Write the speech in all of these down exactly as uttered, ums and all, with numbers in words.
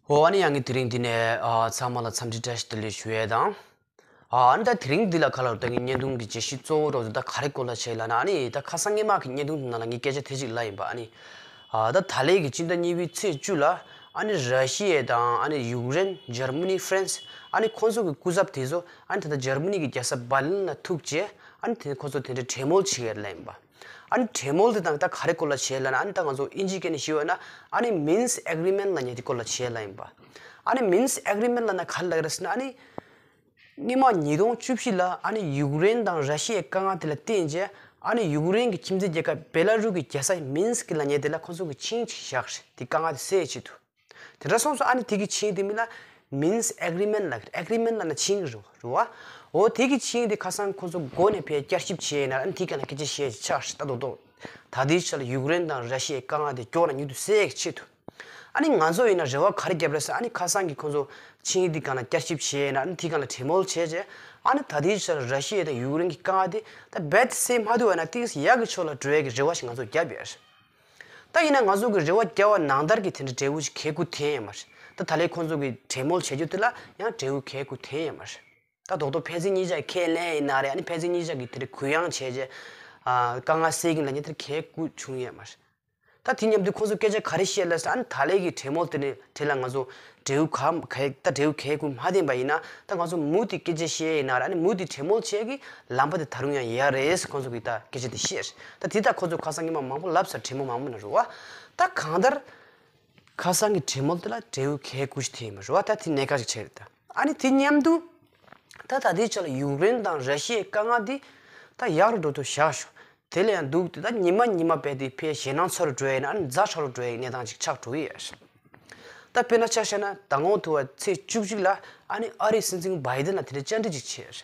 ཨོ་ཨ་ནི་ཡང་ངས་དེ་རིང་འདི་ནས་ཨ་ཚང་མ་ལ་འཚམས་འདྲི་བཀྲ་ཤིས་བདེ་ལེགས་ཞུ་ཡས་དང་། ཨ་ཨ་ནི་ད་དེ་རིང་འདི་ལ་ག་ལ་ད་ངའི་བརྙན་ཐུང་གི་བརྗོད་གཞི་གཙོ་བོ་རོ་ད་ག་རེ་སྐོར་ལ་བྱས་ལབ་ན། ཨ་ནི་ད་ཁ་སང་སྔོན་མ་གི་བརྙན་ཐུང་དེ་ནང་ལ་ངས་སྐད་ཆ་དེ་ཅིག་ལབ་ཡིན་པ། ཨ་ནི་ཨ་ད་ད་ལན་གྱི་སྤྱི་ཟླ་གཉིས་པའི་ཚེས་བཅུ་ལ་ཨ་ནི་ར་ཤི་ཡ་དང་ཨ་ནི་ཡུཀ་རེན། འཇར་མ་ནི། ཧྥ་རན་སི། ཨ་ནི་ཁོང་ཚོ་གི་སྐུ་ཚབ་དེ་ཚོ་ཨ་ནི་ད་ལྟ་འཇར་མ་ནི་གི་རྒྱལ་ས་འབར་ལིན་ལ་ཐུག་རྗེས་ཨ་ནི་དེ་ཁོང་ཚོ་དེ་འདྲའི་གྲོས་མོལ་བྱེད་ཡས་ལབ་ཡིན་པ། ཨ་ནི་གྲོས་མོལ་དེ་དང་ད་ག་རེ་སྐོར་ལ་བྱས་ལབ་ན། ཨ་ནི་ད་ང་ཚོ་ཨིན་ཇིའི་སྐད་ནས་ཞུས་པ་ན་ཨ་ནི་མིན་སི་ཨེག་རི་མེན་ཊི་ལབ་མཁན་དེ་སྐོར་ལ་བྱས་ལབ་ཡིན་པ། ཨ་ནི་མིན་སི་ཨེག་རི་མེན་ཊི་ལབ་ན་ག་རེ་ལབ་ཀྱི་རེད་ཟེར་ན། ཨ་ནི་སྔོན་མ་ཉིས་སྟོང་བཅུ་བཞི་ལ་ཨ་ནི་ཡུཀ་རེན་དང་ར་ཤི་ཡའི་དཀའ་ངལ་དེ་ལ་བརྟེན་བྱས་ཨ་ནི་ཡུཀ་རེན་གྱི་ཁྱིམ་མཚེས་རྒྱལ་ཁབ་བེ་ལ་རུ་གི་རྒྱལ་ས་མིན་སི་ཀི་ལབ་མཁན་དེ་ལ་ཁོང་ཚོ་གི་ཆིངས་ཅིག་བཞག་རེད། དེ་དཀའ་ངལ་དེ་སེལ་ཆེད་དུ། དེ་འདྲ་སོང་ཙང་ཨ་ནི་དེ་གི་ཆིངས་དེ་མིང་ལ་མིན་སི་ཨེག་རི་མེན་ཊི་ལབ་ཀྱི་རེད། ཨེག་རི་མེན་ཊི་ལབ་ན་ཆིངས་རེད་རེད་བ། འོ་དེ་གི་ཆིངས་དེ་ཁ་སང་ཁོང་ཚོ་སྒོ་ནས་ཕར་བསྐྱར་ཞིབ་བྱས་ཡིན་ན། ཨ་ནི་དེ་ག་ལ་སྐད་ཆ་བཤད་ཆགས་ཤག་ད་རྡོག་རྡོག་ད་ལྟའི་ཆ་ལ་ཡུཀ་རེན་དང་ར་ཤི་ཡའི་དཀའ་ངལ་དེ་མགྱོགས་ན་མྱུར་དུ་སེལ་གྱི་ཆེད་དུ། ཨ་ནི་ང་ཚོ་ཡིན་ན་རེ་བ་ག་རེ་བརྒྱབ་རེད་ཟེར། ཨ་ནི་ཁ་སང་གི་ཁོང་ཚོ་ཆིངས་དེ་ག་ལ་བསྐྱར་ཞིབ་བྱས་ཡིན་ན། ཨ་ནི་དེ་ག་ལ་གྲོས་མོལ་བྱས་རྗེས་ཨ་ནི་ད་ལྟའི་ཆ་ལ་ར་ཤི་ཡ་དང་ཡུཀ་རེན་གྱི་དཀའ་ངལ་དེ་ད་རྦད་དེ་སེལ་མ་ཐུབ་པ་ཡིན་ན་ཏོག་ཙམ་ཡག་གི་ཕྱོགས་ལ་འགྲོ་ཡ་གི་རེ་བ་ཞིག་ང་ཚོ་བརྒྱབ་ཡོད་རེད། ད་ཡིན་ན་ང་ཚོ་གི་རེ་བ་བརྒྱབ་པ་ནང་ལྟར་གྱི་དེ་འདྲ་འབྲས་བུ་ཞིག་གལ་ཁུ་ཐོན་ཡོད་མ་རེད། ད་ད་ལན་ཁོང་ཚོ་གི་གྲོས་མོལ་བྱེད་རྒྱུ་དེ་ལ་ཡང་འབྲས་བུ་གལ་ཁུ་ཐོན་ཡོད་མ་རེད། ད་རྡོག་རྡོག་ཕན་ཚུན་གཉིས་ཆ་ཁས་ལེན་ཡིན་ན་རེད། ཨ་ནི་ཕན་ཚུན་གཉིས་ཆ་གི་དེ་འདྲ་གུ་ཡངས་བྱས་རྗེས་ཨ་དཀའ་ངལ་སེལ་གྱི་ལབ་མཁན་དེ་གལ་ཁུ་བྱུང་ཡོད་མ་རེད། ད་དེ་མཉམ་དུ་ཁོང་ཚོ་སྐད་ཆ་ག་རེ་བཤད་ལབ་ཟེར། ཨ་ནི་ད་ལན་གྱི་གྲོས་མོལ་དེ་ནི་དེ་ལ་ང་ཚོ་འབྲས་བུ་ག་ག་ད་འབྲས་བུ་གལ་ཁུ་མ་ཐོན་པ་ཡིན་ན། ད་ང་ཚོ་མུ་མཐུད་སྐད་ཆ་བཤད་ཡིན་ན་རེད། ཨ་ནི་མུ་མཐུད་གྲོས་མོལ་བྱེད་ཀྱི་ལམ་པ་དེ་ད་རུང་ཡང་ཡོད་རེད། ཁོང་ཚོ་གིས་ད་སྐད་ཆ་དེ་བཤད། ད་དེ་ད་ཁོང་ཚོ་ཁ་སང་ཉི་མ་མང་པོ་ལབ་ཚར། གྲོས་མོལ་མང་པོ་ན་རེད་བ། ད་གང་ལྟར་ཁ་སང་གི་གྲོས་མོལ་དེ་ལ་འབྲས་བུ་གལ་ཁུ་ཞིག་ཐོན་ཡོད་མ་རེད་བ། ད་དེ་གནད་འགག་ཅིག་ཆགས་རེད། ད་ཨ་ནི་དེ་མཉམ་དུ་ད་ད་ལྟའི་ཆ་ལ་ཡུཀ་རེན་དང་ར་ཤི་ཡའི་དཀའ་ངལ་འདི་ད་ཡག་རུ་འགྲོ་དུ་བཞག་ཞོག་དེ་ལས་ཡང་སྡུག་དེ་ད་ཉི་མ་ཉི་མ་བས་དེ་ཕལ་ཞེད་སྣང་ཚ་རུ་འགྲོ་ཡ་ཡིན་ན། ཨ་ནི་ཛ་དྲག་རུ་འགྲོ་ཡ་གི་གནས་སྟངས་ཅིག་ཆགས་འགྲོ་གི་ཡོད། ད་དཔེར་ན་ཆ་བཞག་ན་མདང་དགོང་དུ་བ་ཚེས་བཅུ་གཅིག་ལ་ཨ་ནི་ཨ་རིའི་སྲིད་འཛིན་བྷའི་ཏིན་ལ་དེ་འདྲའི་བཅར་འདྲི་ཅིག་བྱས།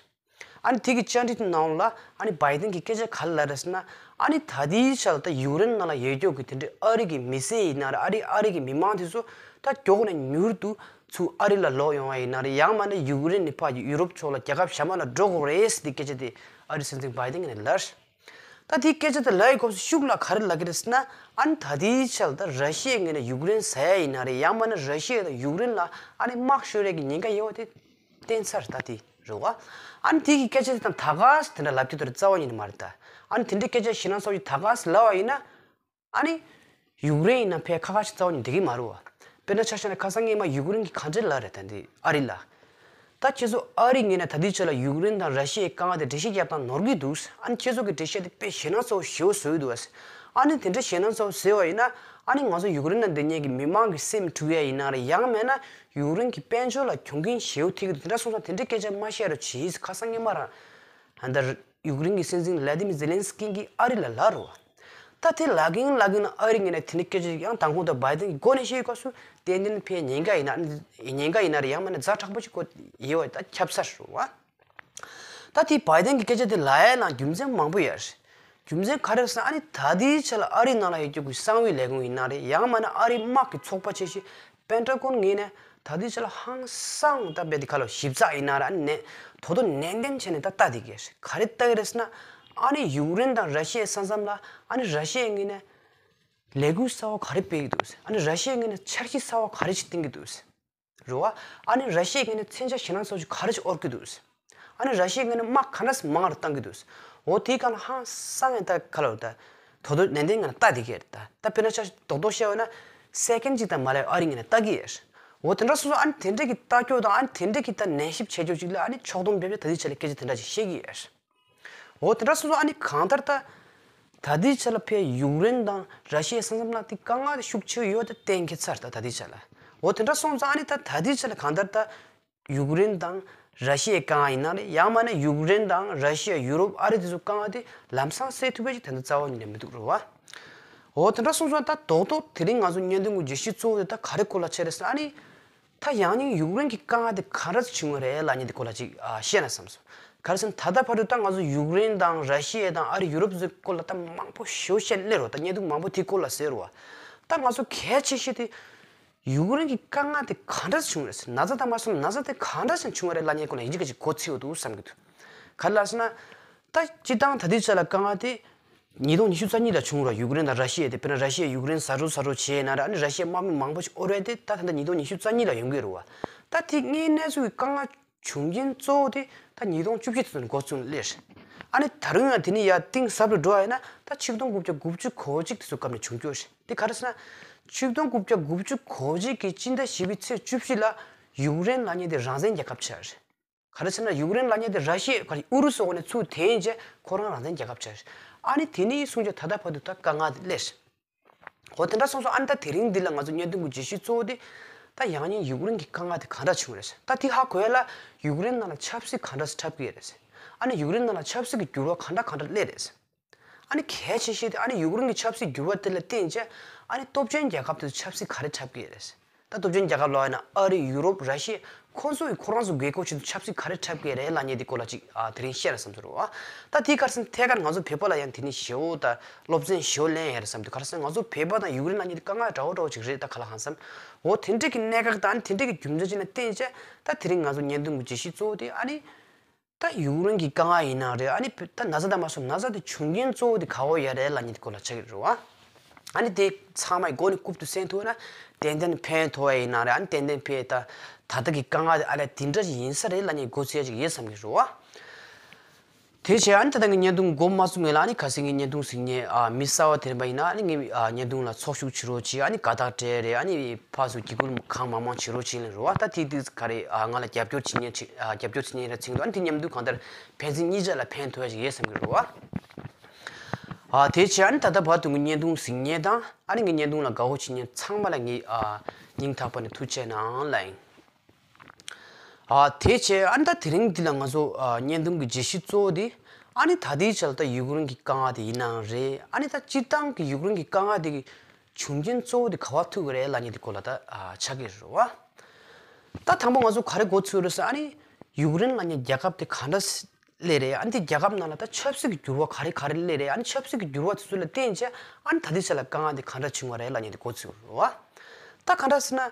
ཨ་ནི་དེ་གི་བཅར་འདྲི་དེ་ནང་ལ་ཨ་ནི་བྷའི་ཏིན་གྱིས་སྐད་ཆ་ག་རེ་ལབ་རེད་ཟེར་ན། ཨ་ནི་ད་ལྟའི་ཆར་ད་ཡུཀ་རེན་ནང་ལ་ཡོད་རྒྱུ་གི་དེ་འདྲའི་ཨ་རི་གི་མི་སེར་ཡིན་ན་རེད། ཨ་རི་ཨ་རི་གི་མི་མང་དེ་ཚོ་ད་མགྱོགས་ནས་མྱུར་དུ་ཚུར་ཨ་རི་ལ་ལོག་ཡོང་བ་ཡིན་ན་རེད། ཡང་མིན་ན་ཡུཀ་རེན་ནས་ཕར་ཡུ་རོབ་ཕྱོགས་ལ་རྒྱལ་ཁབ་གཞན་པ་ལ་འགྲོ་དགོས་རེད་ཟེར་དེ་སྐད་ཆ་དེ་ཨ་རི་སྲིད་འཛིན་བྷའི་ཏིན་གྱིས་ནས་ལབ། ད་དེའི་སྐད་ཆ་དེ་ལབ་ཡི་སྐབས་སུ་ཤུགས་ལ་ག་རེ་ལབ་ཀྱི་རེད་ཟེར་ན། ཨ་ནི་ད་ལྟའི་ཆར་ད་ར་ཤི་ཡའི་ངོས་ནས་ཡུཀ་རེན་ཟ་ཡ་ཡིན་ན་རེད། ཡང་མིན་ན་ར་ཤི་ཡ་དང་ཡུཀ་རེན་ལ་ཨ་ནི་དམག་ཤོར་ཡ་གི་ཉེན་ཁ་ཡོད་པ་དེ་བསྟན་ཚར། ད་དེ་རེད་བ། ཨ་ནི་དེ་གི་སྐད་ཆ་དེ་དང་ད་ག་སེ་དེ་འདྲ་ལབ་ཀྱི་འདུག་རེད། རྩ་བ་ཉིད་ནས་མ་རེད་ད། ཨ་ནི་དེ་འདྲའི་སྐད་ཆ་ཞེད་སྣང་ཚ་པོ་ཞིག་ད་ག་སེ་ལབ་པ་ཡིན་ན། ཨ་ནི་ཡུཀ་རེན་ཡིན་ན་ཕལ་ཁ་ཁ་ཞིག་རྩ་བ་ཉིད་བསྡད་ཀྱི་མ་རེད་བ། དཔེར་ན་ཆ་བཞག་ན་ཁ་སང་སྔོན་མ་ཡུཀ་རེན་གྱིས་ག་འདྲ་ལབ་རེད། ད་འདི་ཨ་རི་ལ། ད་ཁྱེད་ཚོ་ཨ་རི་ངོས་ནས་ད་ལྟའི་ཆ་ལ་ཡུཀ་རེན་དང་ར་ཤི་ཡའི་དཀའ་ངལ་དེ་འགྲེལ་བཤད་རྒྱག་སྟངས་ནོར་གྱི་འདུག་ཨ་ནི་ཁྱེད་ཚོ་གི་འགྲེལ་བཤད་དེ་དཔེ་ཞེད་སྣང་ཚ་པོ་ཞེ་པོ་བཟོ་གི་འདུག་ཨ་ནི་དེ་འདྲ་ཞེད་སྣང་ཚ་པོ་བཟོས་པ་ཡིན་ན། ཨ་ནི་ང་ཚོ་ཡུཀ་རེན་ནང་བསྡད་མཁན་གྱི་མི་མང་གི་སེམས་འཁྲུག་ཡ་ཡིན་ན་རེད། ཡང་མིན་ན་ཡུཀ་རེན་གྱི་དཔལ་འབྱོར་ལ་གྱོང་གུན་ཞེ་པོ་ཐེབས་ཀྱི་འདུག་དེ་འདྲ་སོང་ཙང་དེ་འདྲའི་སྐད་ཆ་མ་བཤད་རོགས་བྱེད་ཟེར་ཁ་སང་སྔོན་མ་རང་ཨ་ད་ཡུཀ་རེན་གྱི་སྲིད་འཛིན་བླ་ཏི་མི་ཛེ་ལན་སི་ཀི་གིས་ཨ་རི་ལ་ལབ་རེད་བ། ད་དེ་ལབ་གིན་ལབ་གིན་ཨ་རི་ངོས་ནས་དེ་འདྲའི་སྐད་ཆ་ཡང་མདང་དགོང་དུ་བྷའི་ཏིན་གྱི་སྒོ་ནས་བཤད་སྐབས་སུ་ཏན་ཏན་ཕལ་ཉེན་ཁ་ཡིན་ན་ཉེན་ཁ་ཡིན་ན་རེད། ཡང་མིན་ན་ཛ་དྲག་པོ་ཞིག་གོ་ཡོད་པ་ད་ཁྱབ་ཚར་རེད་བ། ད་དེ་བྷའི་ཏིན་གྱི་སྐད་ཆ་དེ་ལབ་ཡ་ནང་རྒྱུ་མཚན་མང་པོ་ཡོད་རེད། རྒྱུ་མཚན་ག་རེ་རེད་ཟེར་ན། ཨ་ནི་ད་ལྟའི་ཆ་ལ་ཨ་རི་ནང་ལ་ཡོད་རྒྱུ་གི་གསང་བའི་ལས་ཁུངས་ཡིན་ན་རེད། ཡང་མིན་ན་ཨ་རིའི་དམག་གི་ཚོགས་པ་ཆེ་ཤོས་པེན་ཊ་གོན་ངོས་ནས་ད་ལྟའི་ཆ་ལ་ཧང་སང་ད་རྦད་དེ་ག་ལ་ཞིབ་ཚགས་ཡིན་ན་རེད། ཨ་ནི་ནས་དོ་དོ་ནན་ཏན་བྱས་ནས་ད་ལྟ་བསྡད་ཀྱི་རེད། ག་རེ་ལྟ་གི་རེད་ཟེར་ན། ཨ་ནི་ཡུཀ་རེན་དང་ར་ཤི་ཡའི་ས་མཚམས་ལ་ཨ་ནི་ར་ཤི་ཡའི་ངོས་ནས་ལས་འགུལ་གསར་པ་ག་རེ་སྤེལ་གྱི་འདུག་ཨ་ནི་ར་ཤི་ཡའི་ངོས་ནས་འཆར་གཞི་གསར་པ་ག་རེ་ཞིག་བཏིང་གི་འདུག་རེད་བ། ཨ་ནི་ར་ཤི་ཡའི་ངོས་ནས་མཚོན་ཆ་ཞེད་སྣང་ཚ་པོ་ཞིག་ག་རེ་ཞིག་དབོར་གྱི་འདུག་ཨ་ནི་ར་ཤི་ཡའི་ངོས་ནས་དམག་ག་འདྲ་མང་རུ་བཏང་གི་འདུག་འོ་དེའི་སྒང་ལ་ཧང་སང་ངས་ད་ག་ལ་ད་དོ་དོ་ནན་ཏན་ངང་ལ་ལྟ་བསྡད་ཀྱི་རེད། ད་ད་དཔེར་ན་ཆ་རྡོག་རྡོག་བཤད་པ་ན་སེ་ཀན་གཅིག་དང་མ་ལས་ཨ་རི་ངོས་ནས་ལྟ་གི་ཡོད། འོ་དེ་འདྲ་སོང་ཙང་ཨ་ནི་དེ་འདྲ་གི་ལྟ་སྐྱོ་དང་ཨ་ནི་དེ་འདྲ་གི་ད་ནན་ཞིབ་བྱེད་སྐྱོ་ཅིག་ལ་ཨ་ནི་ཕྱོགས་བསྡོམས་བརྒྱབ་བྱས་ད་ལྟའི་ཆ་ལ་སྐད་ཆ་དེ་འདྲ་ཅིག་བཤད་ཀྱི་ཡོད། འོ་དེ་འདྲ་སོང་ཙང་ཨ་ནི་གང་ལྟར་ད་ད་ལྟའི་ཆ་ལ་ཕར་ཡུཀ་རེན་དང་ར་ཤི་ཡའི་ས་མཚམས་ནང་དེ་དཀའ་ངལ་ཤུགས་ཆེ་ཡོད་དེ་གཏན་འཁེལ་ཚར། ད་ད་ལྟའི་ཆ་ལ། འོ་དེ་འདྲ་སོང་ཙང་ཨ་ནི་ད་ད་ལྟའི་ཆ་ལ་གང་ལྟར་ད་ཡུཀ་རེན་དང་ར་ཤི་ཡའི་དཀའ་ངལ་ཡིན་ན་རེད། ཡང་མིན་ན་ཡུཀ་རེན་དང་ར་ཤི་ཡ་ཡུ་རོབ་ཨ་རི་དེ་ཚོ་དཀའ་ངལ་དེ་ལམ་སང་སེལ་ཐུབ་པ་ཞིག་ད་ལྟ་རྩ་བ་ཉིད་ནས་མི་འདུག་རེད་བ། འོ་དེ་འདྲ་སོང་ཙང་ད་རྡོག་རྡོག་དེ་རིང་ང་ཚོ་བརྙན་ཐུང་གི་བརྗོད་གཞི་གཙོ་བོ་དེ་ད་ག་རེ་སྐོར་ལ་བྱས་རེད་ཟེར་ན། ཨ་ནི། ད་ཡང་སྙིང་ཡུཀ་རེན་གྱི་དཀའ་ངལ་དེ་ག་འདྲ་བྱུང་བ་རེད་ལབ་མཁན་དེ་སྐོར་ལ་ཅིག་ཨ་བཤད་ན་བསམ་སོང་། ག་རེ་ཟེར་ན་ད་ལྟ་བར་དུ་ད་ང་ཚོ་ཡུཀ་རེན་དང་ར་ཤི་ཡ་དང་ཨ་རི་ཡུ་རོབ་ཚོའི་སྐོར་ལ་ད་མང་པོ་ཞེ་པོ་བཤད་སླེབས་རོགས། ད་བརྙན་ཐུང་མང་པོ་དེའི་སྐོར་ལ་ཟེར་རོགས། ད་ང་ཚོ་གལ་ཆེ་ཤོས་དེ་ཡུཀ་རེན་གྱི་དཀའ་ངལ་དེ་ག་འདྲ་བྱུང་བ་རེད་ཟེར། ན་ཚ་དང་མ་སོང་ན་ཚ་དེ་ག་འདྲ་ཞིག་བྱུང་བ་རེད་ལབ་མཁན་སྐོར་ལ་ཡིན་གཅིག་མིན་གཅིག་གོ་ཚོད་འདུག་བསམ་གྱི་འདུག་ག་རེ་ལབ་ཟེར་ན། ད་སྤྱིར་བཏང་ད་ལྟའི་ཆ་ལ་དཀའ་ངལ་དེ། ཉིས་སྟོང་ཉི་ཤུ་རྩ་གཉིས་ལ་བྱུང་ར། ཡུཀ་རེན་དང་ར་ཤི་ཡ་དེ། དཔེར་ན་ར་ཤི་ཡ་ཡུཀ་རེན་ཟ་འཕྲོ་ཟ་འཕྲོ་བྱས་ན་ར། ཨ་ནི་ར་ཤི་ཡ་དམག་མི་མང་པོ་ཞིག་ཨོ་རེད་དེ། ད་ད་ལྟ་ཉིས་སྟོང་ཉི་ཤུ་རྩ་གཉིས་ལ་ཡོང་གི་རེད་བ། ད་དེ་སྔའི་གནས་ཚུལ་གྱི་དཀའ་ངལ་བྱུང་རྐྱེན་གཙོ་བོ་དེ་ད་ཉིས་སྟོང་བཅུ་བཞི་དེ་ཚོ་ནས་འགོ་བཙུགས་ནས་སླེབས་རེད། ཨ་ནི་ད་རུང་ཡང་དེ་ནས་ཡར་གཏིང་ཟབ་ལ་འགྲོ་བ་ཡིན་ན། ད་ཆིག་སྟོང་དགུ་བརྒྱ་དགུ་བཅུ་གོ་གཅིག་དེ་ཚོ་སྐབས་ནས་བྱུང་རྒྱུ་རེད། དེ་ག་རེ་ཟེར་ན། ཆིག་སྟོང་དགུ་བརྒྱ་དགུ་བཅུ་གོ་གཅིག་གི་སྤྱི་ཟླ་བཞི་པའི་ཚེས་བཅུ་བཞི་ལ་ཡུཀ་རེན་ལབ་མཁན་དེ་རང་བཙན་རྒྱལ་ཁབ་ཆགས་རེད། ག་རེ་ཟེར་ན། ཡུཀ་རེན་ལབ་མཁན་དེ་ར་ཤི་ཡ་ག་རེ་ཨུ་རུ་སུའི་འོག་ནས་ཚུར་འཐེན་བྱས་ཁོ་རང་རང་བཙན་རྒྱལ་ཁབ་ཆགས་རེད། ཨ་ནི་དེ་ནས་བཟུང་བྱས་ད་ལྟ་བར་དུ་ད་དཀའ་ངལ་དེ་སླེབས་རེད། འོ་དེ་འདྲ་སོང་ཙང་ཨ་ནི་ད་དེ་རིང་འདི་ལ་ང་ཚོ་བརྙན་ཐུང་གི་བརྗོད་གཞི་གཙོ་བོ་དེ་ད་ཡང་སྙིང་ཡུཀ་རེན་གྱི་དཀའ་ངལ་དེ་གང་འདྲ་བྱུང་རེད། ད་དེ་ཧ་གོ་ཡ་ལ་ཡུཀ་རེན་ནང་ལ་ཆབ་སྲིད་གང་འདྲ་འཁྲབ་ཀྱི་ཡོད་རེད། ཨ་ནི་ཡུཀ་རེན་ནང་ལ་ཆབ་སྲིད་ཀྱི་འགྱུར་བ་གང་འདྲ་གང་འདྲ་སླེབས་རེད། ཨ་ནི་གལ་ཆེ་ཤོས་དེ་ཨ་ནི་ཡུཀ་རེན་གྱི་ཆབ་སྲིད་འགྱུར་བ་དེ་ལ་བརྟེན་བྱས་ཨ་ནི་སྟོབས་ཆེན་རྒྱལ་ཁབ་དེ་ཚོ་ཆབ་སྲིད་ག་རེ་འཁྲབ་ཀྱི་ཡོད་རེད། ད་སྟོབས་ཆེན་རྒྱལ་ཁབ་ལབ་ཡིན་ན་ཨ་རི། ཡུ་རོབ། ར་ཤི་ཡ། ཁོང་ཚོ་ཡིས་ཁོ་རང་ཚོ་དགོས་མཁོ་ཆེད་དུ་ཆབ་སྲིད་ག་རེ་འཁྲབ་ཀྱི་རེད་ལབ་མཁན་དེ་སྐོར་ལ་ཅིག་ཨ་དེ་རིང་བཤད་ན་བསམ་གྱི་རེད་བ། ད་དེའི་ཁར་ཐད་ཀར་ང་ཚོ་བོད་པ་ལ་ཡང་དེ་ནས་ཞེ་པོ་ད་སློབ་ཚན་ཞེ་པོ་ལེན་ཡ་རེད་བསམ་དུས། ག་རེ་ཟེར་ན། ང་ཚོ་བོད་པ་དང་ཡུཀ་རེན་ལབ་མཁན་དེ་དཀའ་ངལ་འདྲ་བོ་འདྲ་བོ་ཅིག་རེད། ད་ག་ལ་གང་འཚམ། འོ་དེ་འདྲ་གི་གནད་འགག་དང་ཨ་ནི་དེ་འདྲ་གི་རྒྱུ་མཚན་ཅིག་ལ་བརྟེན་བྱས་ད་དེ་རིང་ང་ཚོ་བརྙན་ཐུང་གི་བརྗོད་གཞི་གཙོ་བོ་དེ་ཨ་ནི། ད་ཡུཀ་རེན་གྱི་དཀའ་ངལ་ཡིན་ན་རེད། ཨ་ནི་ད་ན་ཚ་དང་མ་སོང་ན་ཚ་དེ་བྱུང་རྐྱེན་གཙོ་བོ་དེ་ག་པར་ཡོད་རེད་ལབ་མཁན་དེ་སྐོར་ལ་ཆགས་ཀྱི་རེད་བ། ཨ་ནི་དེ་ཚང་མ་མགོ་ནས་རྐུབ་ཏུ་གསན་ཐུབ་ན་ཏན་ཏན་ཕན་ཐོགས་ཡ་ཡིན་ན་རེད། ཨ་ནི་ཏན་ཏན་ཕན། ད་ད་ལྟ་གི་དཀའ་ངལ་དེ་ཨ་ལས་དེ་འདྲ་ཞིག་ཡིན་ས་རེད་ལབ་མཁན་མགོ་ཚོས་ཡ་ཅིག་ཡོད་བསམ་གྱི་རེད་བ། དེ་བྱས་ཨ་ནི་ད་ལྟ་ངས་བརྙན་ཐུང་འགོ་མ་བཙུགས་སྔོན་ལ་ཨ་ནི་ཁ་སང་ངས་བརྙན་ཐུང་གཟིགས་མཁན་ཨ་མི་གསར་པ་དེ་འདྲ་ཡིན་ན་ཨ་ནི་ངའི་ཨ་བརྙན་ཐུང་ལ་ཚོགས་ཞུགས་བྱེད་རོགས་གྱིས། ཨ་ནི་དགའ་རྟགས་སྤྲད་རེད། ཨ་ནི་ཕར་ཚུར་གྱི་གུ་གང་མང་མང་བྱེད་རོགས་བྱེད་ལབ་རེད་བ། ད་དེ་དུས་ག་རེ་ཨ་ང་ལ་རྒྱབ་སྐྱོར་བྱེད་མཁན་ཅིག་ཨ་རྒྱབ་སྐྱོར་བྱེད་མཁན་རེ་ཚིག་འདུག་ཨ་ནི་དེ་མཉམ་དུ་གང་ལྟར་ཕན་ཚུན་གཉིས་ཆ་ལ་ཕན་ཐོགས་ཡ་ཞིག་ཡོད་བསམ་གྱི་རེད་བ། ཨ་དེ་བྱས་ཨ་ནི་ད་ལྟ་བར་དུ་ངའི་བརྙན་ཐུང་གཟིགས་མཁན་དང་ཨ་ནི་ངའི་བརྙན་ཐུང་ལ་དགའ་པོ་བྱེད་མཁན་ཚང་མ་ལ་ངས་ཨ་སྙིང་ཐག་པ་ནས་ཐུགས་རྗེ་གནང་ལབ་ཡིན། ཨ་དེ་བྱས་ཨ་ནི་ད་དེ་རིང་འདི་ལ་ང་ཚོ་ཨ་བརྙན་ཐུང་གི་བརྗོད་གཞི་གཙོ་བོ་དེ་ཨ་ནི་ད་ལྟའི་ཆར་ད་ཡུཀ་རེན་གྱི་དཀའ་ངལ་དེ་ཡིན་ནའང་རེད། ཨ་ནི་ད་སྤྱིར་བཏང་གི་ཡུཀ་རེན་གྱི་དཀའ་ངལ་དེ་གི་བྱུང་རྐྱེན་གཙོ་བོ་དེ་ག་པར་ཐུག་གི་རེད་ལབ་མཁན་དེ་སྐོར་ལ་ད་ཨ་ཆགས་ཀྱི་རེད་བ། ད་དང་པོ་ང་ཚོ་ག་རེ་མགོ་ཚོས་རེད་ཟེར། ཨ་ནི་ཡུཀ་རེན་ལབ་མཁན་རྒྱལ་ཁབ་དེ་ག་འདྲ་སླེབས་རེད། ཨ་ནི་དེ་རྒྱལ་ཁབ་ནང་ལ་ད་ཆབ་སྲིད་ཀྱི་འགྱུར་བ་ག་རེ་ག་རེ་སླེབས་རེད། ཨ་ནི་ཆབ་སྲིད་ཀྱི་འགྱུར་བ་དེ་ཚོ་ལ་བརྟེན་བྱས་ཨ་ནི་ད་ལྟའི་ཆ་ལ་དཀའ་ངལ་དེ་ག་འདྲ་བྱུང་བ་རེད་ལབ་མཁན་དེ་མགོ་ཚོས་རེད་བ། ད་ག་འདྲ་ཟེར་ན།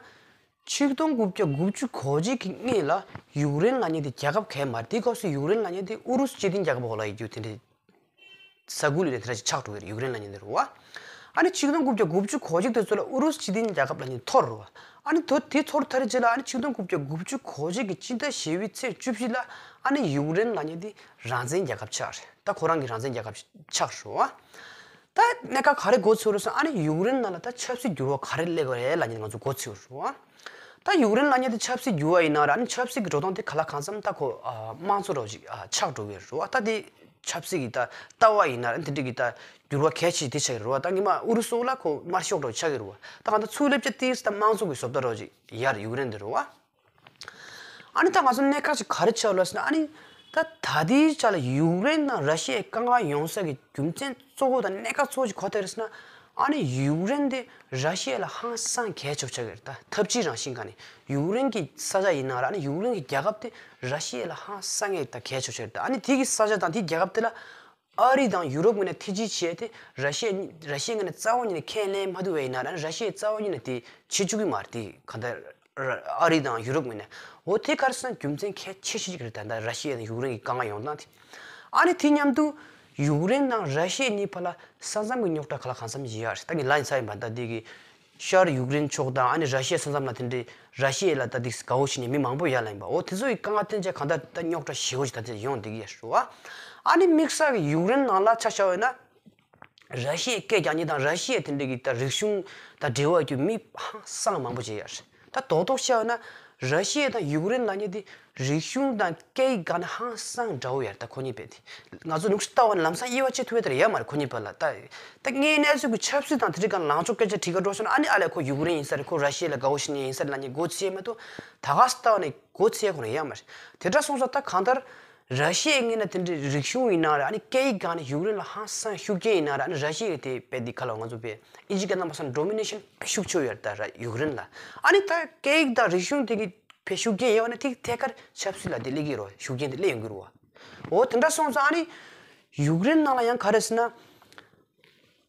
ཆིག་སྟོང་དགུ་བརྒྱ་དགུ་བཅུ་གོ་གཅིག་གི་སྔོན་ལ་ཡུཀ་རེན་ལབ་མཁན་དེ་རྒྱལ་ཁབ་གང་ཡང་མ་རེད། དེ་སྐབས་སུ་ཡུཀ་རེན་ལབ་མཁན་དེ་ཨུ་རུ་སུ་སྤྱི་མཐུན་རྒྱལ་ཁབ་འོག་ལ་ཡོད་རྒྱུ་དེ་འདྲ་ས་ཁུལ་ལ་དེ་འདྲ་ཞིག་ཆགས་འགྲོ་གི་རེད། ཡུཀ་རེན་ལབ་མཁན་དེ་རེད་བ། ཨ་ནི་ཆིག་སྟོང་དགུ་བརྒྱ་དགུ་བཅུ་གོ་གཅིག་དེ་ཚོ་ལ་ཨུ་རུ་སུ་སྤྱི་མཐུན་རྒྱལ་ཁབ་ལབ་མཁན་འཐོར་རེད་བ། ཨ་ནི་དེ་དེ་འཐོར་ཚར་རྗེས་ལ་ཨ་ནི་ཆིག་སྟོང་དགུ་བརྒྱ་དགུ་བཅུ་གོ་གཅིག་གི་སྤྱི་ཟླ་བཞི་པའི་ཚེས་བཅུ་བཞི་ལ་ཨ་ནི་ཡུཀ་རེན་ལབ་མཁན་དེ་རང་བཙན་རྒྱལ་ཁབ་ཆགས་རེད། ད་ཁོ་རང་གི་རང་བཙན་རྒྱལ་ཁབ་ཆགས་རེད་བ། ད་གནད་འགག་ག་རེ་མགོ་ཚོས་རེད་ཟེར། ཨ་ནི་ཡུཀ་རེན་ནང་ལ་ད་ཆབ་སྲིད་འགྱུར་བ་ག་རེ་སླེབས་པ་རེད་ལབ་མཁན་ང་ཚོ་མགོ་ཚོས་རེད་བ། ད་ཡུཀ་རེན་ལབ་མཁན་དེ་ཆབ་སྲིད་འགྱུར་བ་ཡིན་ན་ར། ཨ་ནི་ཆབ་སྲིད་ཀྱི་འགྲོ་སྟངས་དེ་ག་ལ་གང་འཚམ་ད་ཁོ་ཨ་དམངས་གཙོ་འདྲ་བོ་ཅིག་ཨ་ཆགས་འགྲོ་གི་རེད་བ། ད་དེ་ཆབ་སྲིད་ཀྱི་ད་ལྟ་བ་ཡིན་ན་ར། དེ་འདྲ་གི་ད་འགྱུར་བ་གལ་ཆེ་དེ་ཆགས་ཀྱི་རེད་བ། ད་སྔོན་མ་ཨུ་རུ་སུ་ལ་ཁོ་དམར་ཤོག་འདྲ་བོ་ཆགས་ཀྱི་རེད་བ། ད་གང་ལྟར་ཚུར་སླེབས་བྱས་དེ་ད་དམངས་གཙོ་གི་བཟོ་ལྟ་འདྲ་བོ་ཅིག་ཡར་ཡུཀ་རེན་དེ་རེད་བ། ཨ་ནི་ད་ང་ཚོ་གནད་འགག་ཅིག་ག་རེ་ཆགས་ལབ་ཟེར་ན། ཨ་ནི་ད་ད་ལྟའི་ཆ་ལ་ཡུཀ་རེན་ནང་ར་ཤི་ཡའི་དཀའ་ངལ་ཡོང་ས་གི་རྒྱུ་མཚན་གཙོ་བོ་དང་གནད་འགག་གཙོ་བོ་ཅིག་ག་རེ་རེད་ཟེར་ན། ཨ་ནི་ཡུཀ་རེན་དེ་ར་ཤི་ཡ་ལ་ཧང་སང་གལ་ཆེ་ཆགས་ཀྱི་རེད། ད་འཐབ་ཇུས་རང་བཞིན་སྒང་ནས་ཡུཀ་རེན་གྱི་ས་ཆ་ཡིན་ན་ར། ཨ་ནི་ཡུཀ་རེན་གྱི་རྒྱལ་ཁབ་དེ་ར་ཤི་ཡ་ལ་ཧང་སང་ངེ་ད་གལ་ཆེ་ཆགས་ཀྱི་རེད། ད་ཨ་ནི་དེ་གི་ས་ཆ་དང་དེའི་རྒྱལ་ཁབ་དེ་ལ་ཨ་རི་དང་ཡུ་རོབ་ངོས་ནས་ཐེ་ཇུས་བྱས་ཏེ་ར་ཤི་ཡ་ར་ཤི་ཡ་ངོས་ནས་རྩ་བ་ཉིད་ནས་ཁས་ལེན་མ་ཐུབ་པ་ཡིན་ན་ར། ཨ་ནི་ར་ཤི་ཡས་རྩ་བ་ཉིད་ནས་དེ་བྱེད་བཅུག་གི་མ་རེད། དེ་གང་ལྟར་ཨ་རི་དང་ཡུ་རོབ་ངོས་ནས། འོ་དེ་ག་རེ་ཟེར་ན་རྒྱུ་མཚན་གལ་ཆེ་ཤོས་ཅིག་རེད། ད་ལྟ་ར་ཤི་ཡ་དང་ཡུཀ་རེན་གྱི་དཀའ་ངལ་ཡོང་སྟངས་དེ། ཨ་ནི་དེ་མཉམ་དུ་ཡུཀ་རེན་དང་ར་ཤི་ཡ་གཉིས་བར་ལ་ས་མཚམས་ཀྱི་རྙོག་དྲ་ག་ལ་གང་འཚམ་ཡོད་རེད། ད་ངས་ལབ་ཚར་ཡིན་པ། ད་དེ་གི་ཤར་ཡུཀ་རེན་ཕྱོགས་དང་ཨ་ནི་ར་ཤི་ཡ་ས་མཚམས་ལ་དེ་འདྲའི་ར་ཤི་ཡ་ལ་ད་དེ་དགའ་བོ་བྱེད་མཁན་མི་མང་པོ་ཡོད་ལབ་ཡིན་པ། འོ་དེ་ཚོ་ཡི་དཀའ་ངལ་བརྟེན་བྱས་གང་ལྟར་ད་རྙོག་དྲ་ཞེ་པོ་ཞིག་ད་དེ་ཡོང་བསྡད་ཀྱི་ཡོད་རེད་བ། ཨ་ནི་དམིགས་བསལ་གྱི་ཡུཀ་རེན་ནང་ལ་ཆ་བཞག་པ་ཡིན་ན། ར་ཤི་ཡའི་སྐད་རྒྱག་མཁན་དང་ར་ཤི་ཡའི་དེ་འདྲ་གི་ད་རིག་གཞུང་དང་འབྲེལ་བ་ཡོད་རྒྱུ་མི་ཧང་སང་མང་པོ་ཅིག་ཡོད་རེད། ད་རྡོག་རྡོག་བཤད་ན་ར་ཤི་ཡ་དང་ཡུཀ་རེན་ལབ་མཁན་དེ་རིག་གཞུང་དང་སྐད་ཡིག་སྒང་ནས་ཧང་སང་འདྲ་བོ་ཡོད་རེད། ད་ཁོ་གཉིས་བར་དེ་ང་ཚོ་ནུབ་ཕྱོགས་ལྟ་བ་ནས་ལམ་སང་དབྱེ་བ་ཕྱེ་ཐུབ་ཡ་དེ་ར་ཡོད་མ་རེད། ཁོ་གཉིས་བར་ལ་ད་ད་དངོས་གནས་ཚུལ་གྱི་ཆབ་སྲིད་དང་དེ་འདྲ་སྒང་ལངས་ཕྱོགས་སྐད་ཆ་དྲི་ག་འགྲོ་སོང་ན། ཨ་ནི་ཨ་ལས་ཁོ་ཡུཀ་རེན་ཡིན་ས་རེད། ཁོ་ར་ཤི་ཡ་ལ་དགའ་བོ་བྱེད་མཁན་ཡིན་ས་རེད་ལབ་མཁན་མགོ་ཚོས་མ་གཏོགས་ད་ག་སེ་ལྟ་བ་ནས་མགོ་ཚོས་ཁོ་རང་ཡོད་མ་རེད། དེ་འདྲ་སོང་ཙང་ད་གང་ལྟར་ར་ཤི་ཡའི་ངོས་ནས་དེ་འདྲའི་རིག་གཞུང་ཡིན་ན་རེད། ཨ་ནི་སྐད་ཡིག་སྒང་ནས་ཡུཀ་རེན་ལ་ཧང་སང་ཤུགས་རྐྱེན་ཡིན་ན་རེད། ཨ་ནི་ར་ཤི་ཡའི་དེ་བས་དེ་ག་ལ་ང་ཚོ་བས་ཨིན་ཇི་སྐད་ནང་མ་སོང་ཌོ་མི་ནེ་ཤན་ཤུགས་ཆེ་ཡོད་རེད་ད་ར་ཡུཀ་རེན་ལ། ཨ་ནི་ད་སྐད་ཡིག་དང་རིག་གཞུང་དེ་གི་བས་ཤུགས་རྐྱེན་ཡོད་ན་དེ་ཐད་ཀར་ཆབ་སྲིད་ལ་དེ་སླེབས་ཀྱི་རེད། ཤུགས་རྐྱེན་དེ་སླེབས་ཡོང་གི་རེད་བ། འོ་དེ་འདྲ་སོང་ཙང་ཨ་ནི་ཡུཀ་རེན་ནང་ལ་ཡང་ག་རེ་ཟེར་ན།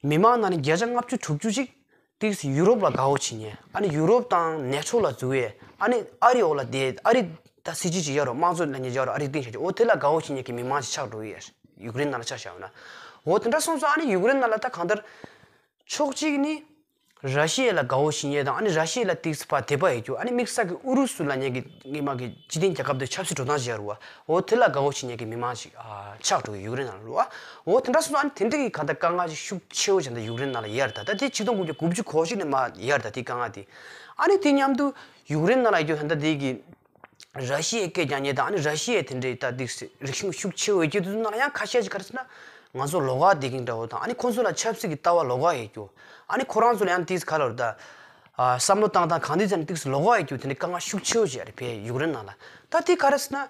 མི་མང་ནང་ནས་བརྒྱ་ཆ་ལྔ་བཅུ་དྲུག་ཅུ་ཅིག་ཏིག་ཙམ་ཡུ་རོབ་ལ་དགའ་བོ་བྱེད་མཁན། ཨ་ནི་ཡུ་རོབ་དང་ནེ་ཊོ་ལ་འཛུལ་བས། ཨ་ནི་ཨ་རི་འོག་ལ་བསྡད། ཨ་རི་ད་སྲིད་ཇུས་ཅིག་ཡོད་རེད། དམངས་གཙོ་ལབ་མཁན་ཅིག་ཡོད་རེད། ཨ་རི་སྟེང་བཞག་ཅིག་འོ་དེ་ལ་དགའ་བོ་བྱེད་མཁན་གྱི་མི་མང་ཅིག་ཆགས་འགྲོ་གི་ཡོད་རེད། ཡུཀ་རེན་ནང་ལ་ཆ་བཞག་ན། འོ་དེ་འདྲ་སོང་ཙང་ཨ་ནི་ཡུཀ་རེན་ནང་ལ་ད་གང་ལྟར་ཕྱོགས་གཅིག་ནི་ར་ཤི་ཡ་ལ་དགའ་བོ་བྱེད་མཁན་དང་ཨ་ནི་ར་ཤི་ཡ་ལ་ཏིག་ཙམ་ཕར་དད་པ་ཡོད་རྒྱུ། ཨ་ནི་དམིགས་བསལ་གྱི་ཨུ་རུ་སུ་ལབ་མཁན་གྱི་སྔོན་མ་གི་སྤྱི་མཐུན་རྒྱལ་ཁབ་དེ་ཆབ་སྲིད་འགྲོ་སྟངས་ཅིག་ཡོད་རེད་བ། འོ་དེ་ལ་དགའ་བོ་བྱེད་མཁན་གྱི་མི་མང་ཞིག་ཨ་ཆགས་འགྲོ་གི་ཡུཀ་རེན་ནང་ལ་རེད་བ། འོ་དེ་འདྲ་སོང་ཙང་ཨ་ནི་དེ་འདྲ་གི་གང་ལྟར་དཀའ་ངལ་ཅིག་ཤུགས་ཆེ་བོ་ཅིག་ད་ཡུཀ་རེན་ནང་ལ་ཡོད་རེད་ད། ད་དེ་ཆིག་སྟོང་དགུ་བརྒྱ་དགུ་བཅུ་གོ་གཅིག་ནས་མར་ཡོད་རེད་ད་དེ་དཀའ་ངལ་དེ། ཨ་ནི་དེ་མཉམ་དུ་ཡུཀ་རེན་ནང་ལ་ཡོད་རྒྱུ་ད་ལྟ་དེ་གི་ར་ཤི་ཡའི་སྐད་རྒྱག་མཁན་དང་ཨ་ནི་ར་ཤི་ཡའི་དེ་འདྲའི་ད་འདི་རིག་གཞུང་ཤུགས་ཆེ་བའི་རྒྱུད་དུ་ནང་ཡང་ཁ་ཤས་ཅིག་ག་རེ་ཟེར་ན། ང་ཚོ་ལོགས་ཀ་བསྡད་མཁན་འདྲ་བོ་དང་ཨ་ནི་ཁོང་ཚོ་ལ་ཆབ་སྲིད་ཀྱི་ལྟ་བ་ལོགས་ཀ་ཡོད་རྒྱུ། ཨ་ནི་ཁོ་རང་ཚོ་ལ་ཡང་ཏིག་ཙམ་ག་ལབ་རེད་ད། ཨ་བསམ་བློ་བཏང་སྟངས་གང་འདི་ཚོ་ནི་ཏིག་ཙམ་ལོགས་ཀ་ཡོད་རྒྱུ་དེ་འདྲའི་དཀའ་ངལ་ཤུགས་ཆེ་བོ་ཅིག་རེད་བས་ཡུཀ་རེན་ནང་ལ། ད་དེ་ག་རེ་ཟེར་ན།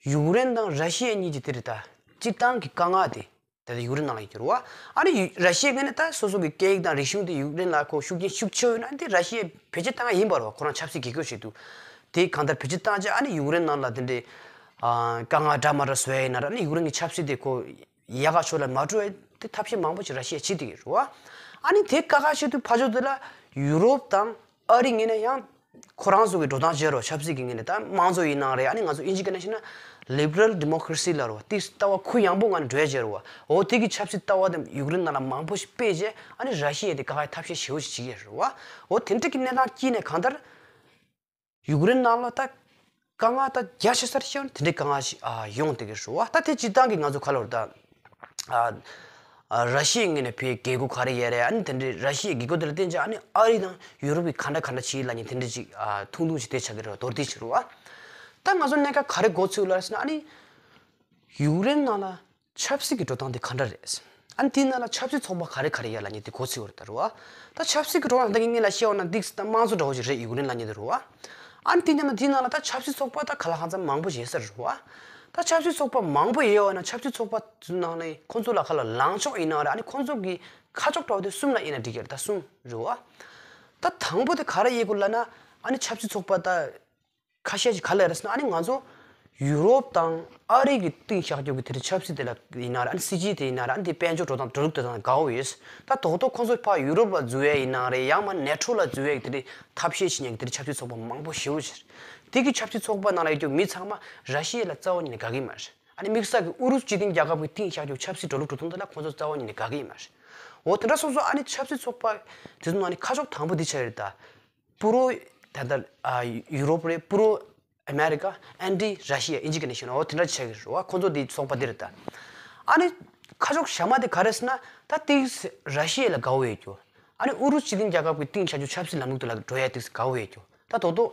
ཡུཀ་རེན་དང་ར་ཤི་ཡ་གཉིས་ཀྱི་དེ་རེད་ད། སྤྱིར་བཏང་གི་དཀའ་ངལ་དེ། ད་ལྟ་ཡུཀ་རེན་ནང་ལ་ཡོད་རེད་བ། ཨ་ནི་ཡུ་ར་ཤི་ཡའི་ངོས་ནས་ད་སོ་སོ་གི་སྐད་ཡིག་དང་རིག་གཞུང་དེ་ཡུཀ་རེན་ལ་ཁོ་ཤུགས་རྐྱེན་ཤུགས་ཆེ་བ་ཡོད་ན་དེ་ར་ཤི་ཡས་བེད་སྤྱོད་བཏང་ཡ་ཡིན་པ་རེད་བ། ཁོ་རང་ཆབ་སྲིད་རྒྱལ་ཁབ་ཞིག་འདུག་དེ་གང་ལྟར་བེད་སྤྱོད་བཏང་རྗེས་ཨ་ནི་ཡུཀ་རེན་ནང་ལ་དེ་འདྲའི་ཨ་དཀའ་ངལ་འདྲ་མི་འདྲ་བཟོ་ཡ་ཡིན་ན་ར་ཨ་ནི་ཡུཀ་རེན་གྱི་ཆབ་སྲིད་དེ་ཁོ་ཡག་ག་ཕྱོགས་ལ་མ་འགྲོ་ཡ་དེ་ཐབས་ཤེས་མང་པོ་ཞིག་ར་ཤི་ཡས་བྱེད་བསྡད་ཀྱི་རེད་བ། ཨ་ནི་དེ་དཀའ་ཁག་ཆེ་དུས་ཕར་ཕྱོགས་དེ་ལ་ཡུ་རོབ་དང་། ཨ་རིའི་ངོས་ནས་ཡང་ཁོ་རང་ཚོ་གི་འགྲོ་སྟངས་བྱེད་རོགས། ཆབ་སྲིད་ཀྱི་ངོས་ནས་ད་དམངས་གཙོ་ཡིན་ནའང་རེད། ཨ་ནི་ང་ཚོ་དབྱིན་ཇིའི་སྐད་ནས་བཤད་ན་ལི་བྷི་རལ་ཌི་མོ་ཀེ་ར་སི་ལབ་རོགས། དེ་ལྟ་བ་གུ་ཡངས་པོ་ངང་ནས་འགྲོ་ཡ་བྱེད་རོགས། འོ་དེ་གི་ཆབ་སྲིད་ལྟ་བ་དེ་ཡུཀ་རེན་ནང་ལ་མང་པོ་ཞིག་སྤེལ་རྗེས་ཨ་ནི་ར་ཤི་ཡས་དེ་དཀའ་ཁག་ཐབས་ཤེས་ཞེ་པོ་ཞིག་བྱེད་ཀྱི་རེད་བ། འོ་དེ་འདྲ་གི་གནས་སྟངས་དཀྱིལ་ནས་གང་ལྟར། ཡུཀ་རེན་ནང་ལ་ད་དཀའ་ངལ་ད་རྒྱ་ཆེ་སར་ཤེས་དེ་འདྲའི་དཀའ་ངལ་ཞིག་ཨ་ཡོང་བསྡད་ཀྱི་རེད་བ། ད་དེ་སྤྱིར་བཏང་གི་ང་ཚོ་ག་ལབ་རེད་ད། ཨ་ཨ་ར་ཤི་ཡའི་ངོས་ནས་བོད་རྒྱལ་སྒོ་ག་རེ་ཡོད་རེད། ཨ་ནི་དེ་འདྲའི་ར་ཤི་ཡའི་རྒྱལ་སྒོ་དེ་ལ་བརྟེན་བྱས་ཨ་ནི་ཨ་རི་དང་ཡུ་རོབ་ཀྱིས་ག་འདྲ་ག་འདྲ་བྱེད་ལབ་མཁན་དེ་འདྲ་ཅིག་ཨ་ཐུང་ཐུང་ཞིག་དེ་ཆགས་ཀྱི་རེད་བ། མདོར་བསྡུས་བྱས་རེད་བ། ད་ང་ཚོ་གནད་འགག་ག་རེ་མགོ་ཚོས་ལབ་ཟེར་ན་ཨ་ནི། ཡུཀ་རེན་ནང་ལ་ཆབ་སྲིད་ཀྱི་འགྲོ་སྟངས་དེ་ག་འདྲ་རེད། ཨ་ནི་དེའི་ནང་ལ་ཆབ་སྲིད་ཚོགས་པ་ག་རེ་ག་རེ་ཡོད་ལབ་མཁན་དེ་གོ་ཚོད་ཡོད་རེད་ད་རེད་བ། ད་ཆབ་སྲིད་ཀྱི་འགྲོ་སྟངས་ད་གིན་ངས་ལ་བཤད་པ་ན་འདི་ད་དམངས་གཙོ་འདྲ་བོ་ཞིག་རེད་ཡུཀ་རེན་ལབ་མཁན་དེ་རེད་བ། ཨ་ནི་དེ་ནས་ན་དེའི་ནང་ལ་ད་ཆབ་སྲིད་ཚོགས་པ་ད་ག་ལ་གང་འཚམ་མང་པོ་ཡོད་ས་རེད་བ། ད་ཆབ་སྲིད་ཚོགས་པ་མང་པོ་ཡོད་པ་ན་ཆབ་སྲིད་ཚོགས་པ་དེ་ནང་ནས་ཁོང་ཚོ་ལ་ག་ལ་ལངས་ཕྱོགས་ཡིན་ན་རེད། ཨ་ནི་ཁོང་ཚོ་གི་ཁ་ཕྱོགས་འདྲ་བོ་དེ་གསུམ་ལ་ཡིན་ན་འགྲིག་གི་རེད། ད་གསུམ་རེད་བ། ད་དང་པོ་དེ་ག་རེ་ཡིན་དགོས་ལབ་ན་ཨ་ནི་ཆབ་སྲིད་ཚོགས་པ་ད། ཁ་ཤས་ཀྱིས་ག་ལབ་རེད་ཟེར་ན་ཨ་ནི་ང་ཚོ་ཡུ་རོབ་དང་ཨ་རི་གི་གཏིང་ཤར་རྒྱུ་གི་དེ་འདྲའི་ཆབ་སྲིད་དེ་ལ་ཡིན་ན་རེད། ཨ་ནི་སྲིད་ཇུས་དེ་ཡིན་ན་རེད། ཨ་ནི་དེ་དཔལ་འབྱོར་འགྲོ་སྟངས་འགྲོ་ལུགས་དེ་དང་དགའ་བོ་ཡོད། ད་དོག་དོག་ཁོང་ཚོ་ཕར་ཡུ་རོབ་ལ་འཛུལ་ཡས་ཡིན་ན་རེད། ཡང་མ་ནེ་ཊོ་ལ་འཛུལ་ཡས་ཀྱི་དེ་འདྲའི་ཐབས་ཤེས་བྱེད་མཁན་གྱི་དེ་འདྲའི་ཆབ་སྲིད་ཚོགས་པ་མང་པོ་ཞེ་པོ་ཅིག་རེད། དེ་གི་ཆབ་སྲིད་ཚོགས་པ་ནང་ལ་ཡོད་རྒྱུ་མི་ཚང་མ་ར་ཤི་ཡ་ལ་རྩ་བ་ཉིད་ནས་དགའ་གི་མ་རེད། ཨ་ནི་དམིགས་བསལ་གྱི་ཨུ་རུ་སུ་སྤྱི་མཐུན་རྒྱལ་ཁབ་ཀྱི་གཏིང་ཤར་རྒྱུ་ཆབ་སྲིད་འགྲོ་ལུགས་འགྲོ་སྟངས་དེ་ལ་ཁོང་ཚོ་རྩ་བ་ཉིད་ནས་དགའ་གི་མ་རེད། འོ་དེ་འདྲ་སོང་ཙང་ཨ་ནི་ཆབ་སྲིད་ཚོགས་པ་དེ་ཚོ་ནང་ནས་ཁ་ཕྱོགས་དང་པོ་འདི་ཆགས་ཡོད་རེད་ད། པུ་རོ་ད་ལྟ་ཨ་ཡུ་རོབ་རེད། པུ་རོ་ཨ་མེ་རི་ཀ། ཨན་ཏི་ར་ཤི་ཡ། ཨིན་ཇི་སྐད་ནས་བཤད་ན་འོ་དེ་འདྲ་ཆགས་ཀྱི་རེད་བ། ཁོང་ཚོ་དེ་ཚོགས་པ་དེ་རེད་ད། ཨ་ནི་ཁ་ཕྱོགས་གཞན་མ་དེ་ག་རེ་ཟེར་ན་ད་ཏིག་ར་ཤི་ཡ་ལ་དགའ་བོ་ཡོད་རྒྱུ། ཨ་ནི་ཨུ་རུ་སུ་སྤྱི་མཐུན་རྒྱལ་ཁབ་ཀྱི་གཏིང་ཤར་རྒྱུ་ཆབ་སྲིད་ལམ་ལུགས་དེ་ལ་འགྲོ་ཡ་ཏིག་དགའ་བོ་ཡོད་རྒྱུ། ད་དོག་དོག་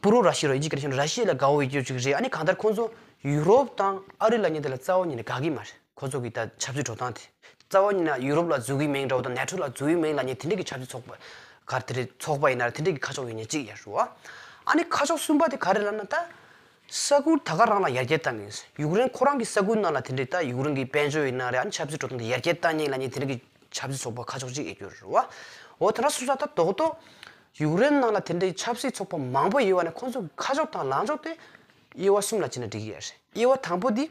པུ་རོ་ར་ཤི་ཡ་རོ། ཨིན་ཇི་སྐད་ནས་བཤད་ན་ར་ཤི་ཡ་ལ་དགའ་བོ་ཡོད་རྒྱུ་ཅིག་རེད། ཨ་ནི་གང་ལྟར་ཁོང་ཚོ་ཡུ་རོབ་དང་ཨ་རི་ལབ་མཁན་དེ་ལ་རྩ་བ་ཉིད་ནས་དགའ་གི་མ་རེད། ཁོང་ཚོ་གི་ད་ཆབ་སྲིད་འགྲོ་སྟངས་དེ། རྩ་བ་ཉིད་ནས་ཡུ་རོབ་ལ་འཛུལ་གི་མིན་འདྲ་བོ་དང་ནེ་ཊོ་ལ་འཛུལ་གི་མིན་ལབ་མཁན་དེ་འདྲ་གི་ཆབ་སྲིད་ཚོགས་པ་ག་རེ་དེ་འདྲའི་ཚོགས་པ་ཡིན་ན་རེད། དེ་འདྲ་གི་ཁ་ཕྱོགས་ཡོད་མཁན་གཅིག་ཡོད་རེད་བ། ཨ་ནི་ཁ་ཕྱོགས་གསུམ་པ་དེ་ག་རེ་ལབ་ན་ད། ས་ཁུལ་ད་ག་རང་ལ་ཡར་རྒྱས་བཏང་མཁན། ཡུཀ་རེན་ཁོ་རང་གི་ས་ཁུལ་ནང་ལ་དེ་འདྲའི་ད་ཡུཀ་རེན་གི་དཔལ་འབྱོར་ཡིན་ན་རེད། ཨ་ནི་ཆབ་སྲིད་འགྲོ་སྟངས་དེ་ཡར་རྒྱས་བཏང་མཁན་ལབ་མཁན་དེ་འདྲ་གི་ཆབ་སྲིད་ཚོགས་པ་ཁ་ཕྱོགས་གཅིག་ཡོད་རྒྱུ་རེད་བ། འོ་དེ་འདྲ་སོང་ཙང་ད་དོག་དོག་ཡུཀ་རེན་ནང་ལ་དེ་འདྲའི་ཆབ་སྲིད་ཚོགས་པ་མང་པོ་ཡོད་པ་ནས་ཁོང་ཚོ་གི་ཁ་ཕྱོགས་དང་ལངས་ཕྱོགས་དེ་དབྱེ་བ་གསུམ་ལ་ཕྱེ་ན་འགྲིག་གི་ཡོད་རེད། དབྱེ་བ་དང་པོ་དེ་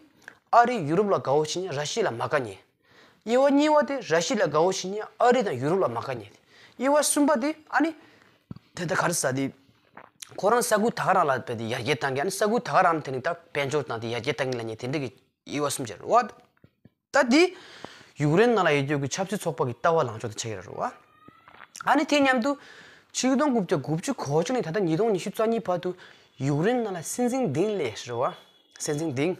ཨ་རི་ཡུ་རོབ་ལ་དགའ་བོ་བྱེད་མཁན། ར་ཤི་ཡ་ལ་མ་དགའ་མཁན། དབྱེ་བ་གཉིས་པ་དེ་ར་ཤི་ཡ་ལ་དགའ་བོ་བྱེད་མཁན་ཨ་རི་དང་ཡུ་རོབ་ལ་མ་དགའ་མཁན། དབྱེ་བ་གསུམ་པ་དེ་ཨ་ནི་དེ་ལྟ་ག་རེ་ཟེར་དེ། ཁོ་རང་ས་ཁུལ་ད་ག་རང་ལ་དཔེ་དེ་ཡར་རྒྱས་བཏང་མཁན། ཨ་ནི་ས་ཁུལ་ད་ག་རང་དེ་ནི་ད་དཔལ་འབྱོར་དང་དེ་ཡར་རྒྱས་བཏང་མཁན་ལབ་མཁན་དེ་འདྲ་གི་དབྱེ་བ་གསུམ་ཕྱེ་རེད་བ། ད་འདི་ཡུཀ་རེན་ནང་ལ་ཡོད་རྒྱུ་གི་ཆབ་སྲིད་ཚོགས་པ་གི་ལྟ་བ་ལངས་ཕྱོགས་དེ་ཆགས་ཀྱི་རེད་བ། ཨ་ནི་དེ་མཉམ་དུ་ཆིག་སྟོང་དགུ་བརྒྱ་དགུ་བཅུ་གོ་བཅུ་ནས་ད་ལྟ་ཉིས་སྟོང་ཉི་ཤུ་རྩ་གཉིས་བར་དུ་ཡུཀ་རེན་ནང་ལ་སྲིད་འཛིན་བདུན་སླེབས་རེད་བ། སྲིད་འཛིན་བདུན།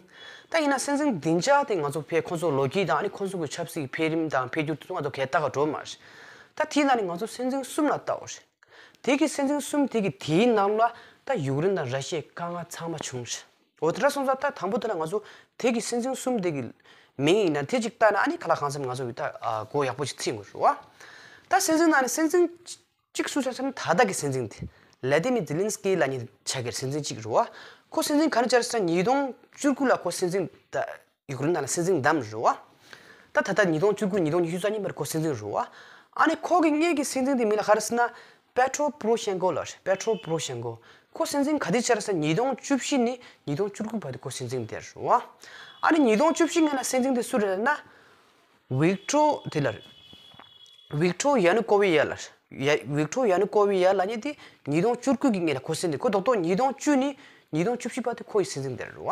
ད་ཡིན་ན་སྲིད་འཛིན་བདུན་ཆ་དེ་ང་ཚོ་ཕར་ཁོང་ཚོ་ལོ་རྒྱུས་དང་ཨ་ནི་ཁོང་ཚོ་གི་ཆབ་སྲིད་ཀྱི་འཕེལ་རིམ་དང་འཕེལ་འགྱུར་དེ་ཚོ་ང་ཚོ་གས་ལྟ་ག་འགྲོ་མ་རེད། ད་དེའི་ནང་ནས་ང་ཚོ་སྲིད་འཛིན་གསུམ་ལ་ལྟ་བ་རེད། དེ་གི་སྲིད་འཛིན་གསུམ་དེ་གི་དེའི་ནང་ལ་ད་ཡུཀ་རེན་དང་ར་ཤི་ཡའི་དཀའ་ངལ་ཚང་མ་བྱུང་རེད། འོ་དེ་འདྲ་སོང་ཙང་ད་དང་པོ་དེ་ལ་ང་ཚོ་དེ་གི་སྲིད་འཛིན་གསུམ་དེ་གི་མིང་ཡིན་ན་དེ་གཅིག་ལྟ་ན་ཨ་ནི་ག་ལ་གང་འཚམ་ང་ཚོ་གི་ད་ཨ་གོ་ཡག་པོ་ཞིག་ཚིག་དགོས་རེད་བ། ད་སྲིད་འཛིན་ནང་ནས་སྲིད་འཛིན་གཅིག་སུ་ཆགས་ཟེར་ན་ད་ལྟ་གི་སྲིད་འཛིན་དེ་ལ་ཏི་མིར་ཛེ་ལིན་སི་ཀི་ལབ་མཁན་ཆགས་ཀྱི་སྲིད་འཛིན་གཅིག་རེད་བ། ཁོ་སྲིད་འཛིན་ག་རེ་བྱས་ཟེར་ན་ཉིས་སྟོང་བཅུ་དགུ་ལ་ཁོ་སྲིད་འཛིན་ད། ཡུཀ་རེན་ནང་ལ་སྲིད་འཛིན་བདམས་རེད་བ། ད་ད་ལྟ་ཉིས་སྟོང་བཅུ་དགུ་ཉིས་སྟོང་ཉི་ཤུ་རྩ་གཉིས་བར་ཁོ་སྲིད་འཛིན་རེད་བ། ཨ་ནི་ཁོ་གི་སྔོན་གྱི་སྲིད་འཛིན་དེ་མིང་ལ་ག་རེ་ཟེར་ན་པེ་ཏྲོ་པོ་རོ་ཤེན་ཀོ་ལབ་རེད། པེ་ཏྲོ་པོ་རོ་ཤེན་ཀོ། ཁོ་སྲིད་འཛིན་ག་དུས་བྱས་རེད་ཟེར་ན་ཉིས་སྟོང་བཅུ་བཞི་ནས་ཉིས་སྟོང་བཅུ་དགུ་བར་དུ་ཁོ་སྲིད་འཛིན་དེ་རེད་བ། ཨ་ནི་ཉིས་སྟོང་བཅུ་བཞི་སྔོན་ལ་སྲིད་འཛིན་དེ་སུ་རེད་ལབ་ན། ཝིག་ཏྲོ་དེ་ལ་རེད། ཝིག་ཏྲོ་ཡ་ནུ་ཀོ་ཝི་ཆ་ལ་རེད། ཡ་ཝིག་ཏྲོ་ཡ་ནུ་ཀོ་ཝི་ཆ་ལབ་མཁན་དེ་ཉིས་སྟོང་བཅུ་དགུ་གི་སྔོན་ལ་ཁོ་སྲིད་འཛིན། ཁོ་རྡོག་རྡོག་ཉིས་སྟོང་བཅུ་ནས་ཉིས་སྟོང་བཅུ་བཞི་བར་དུ་ཁོ་ཡི་སྲིད་འཛིན་དེ་རེད་བ།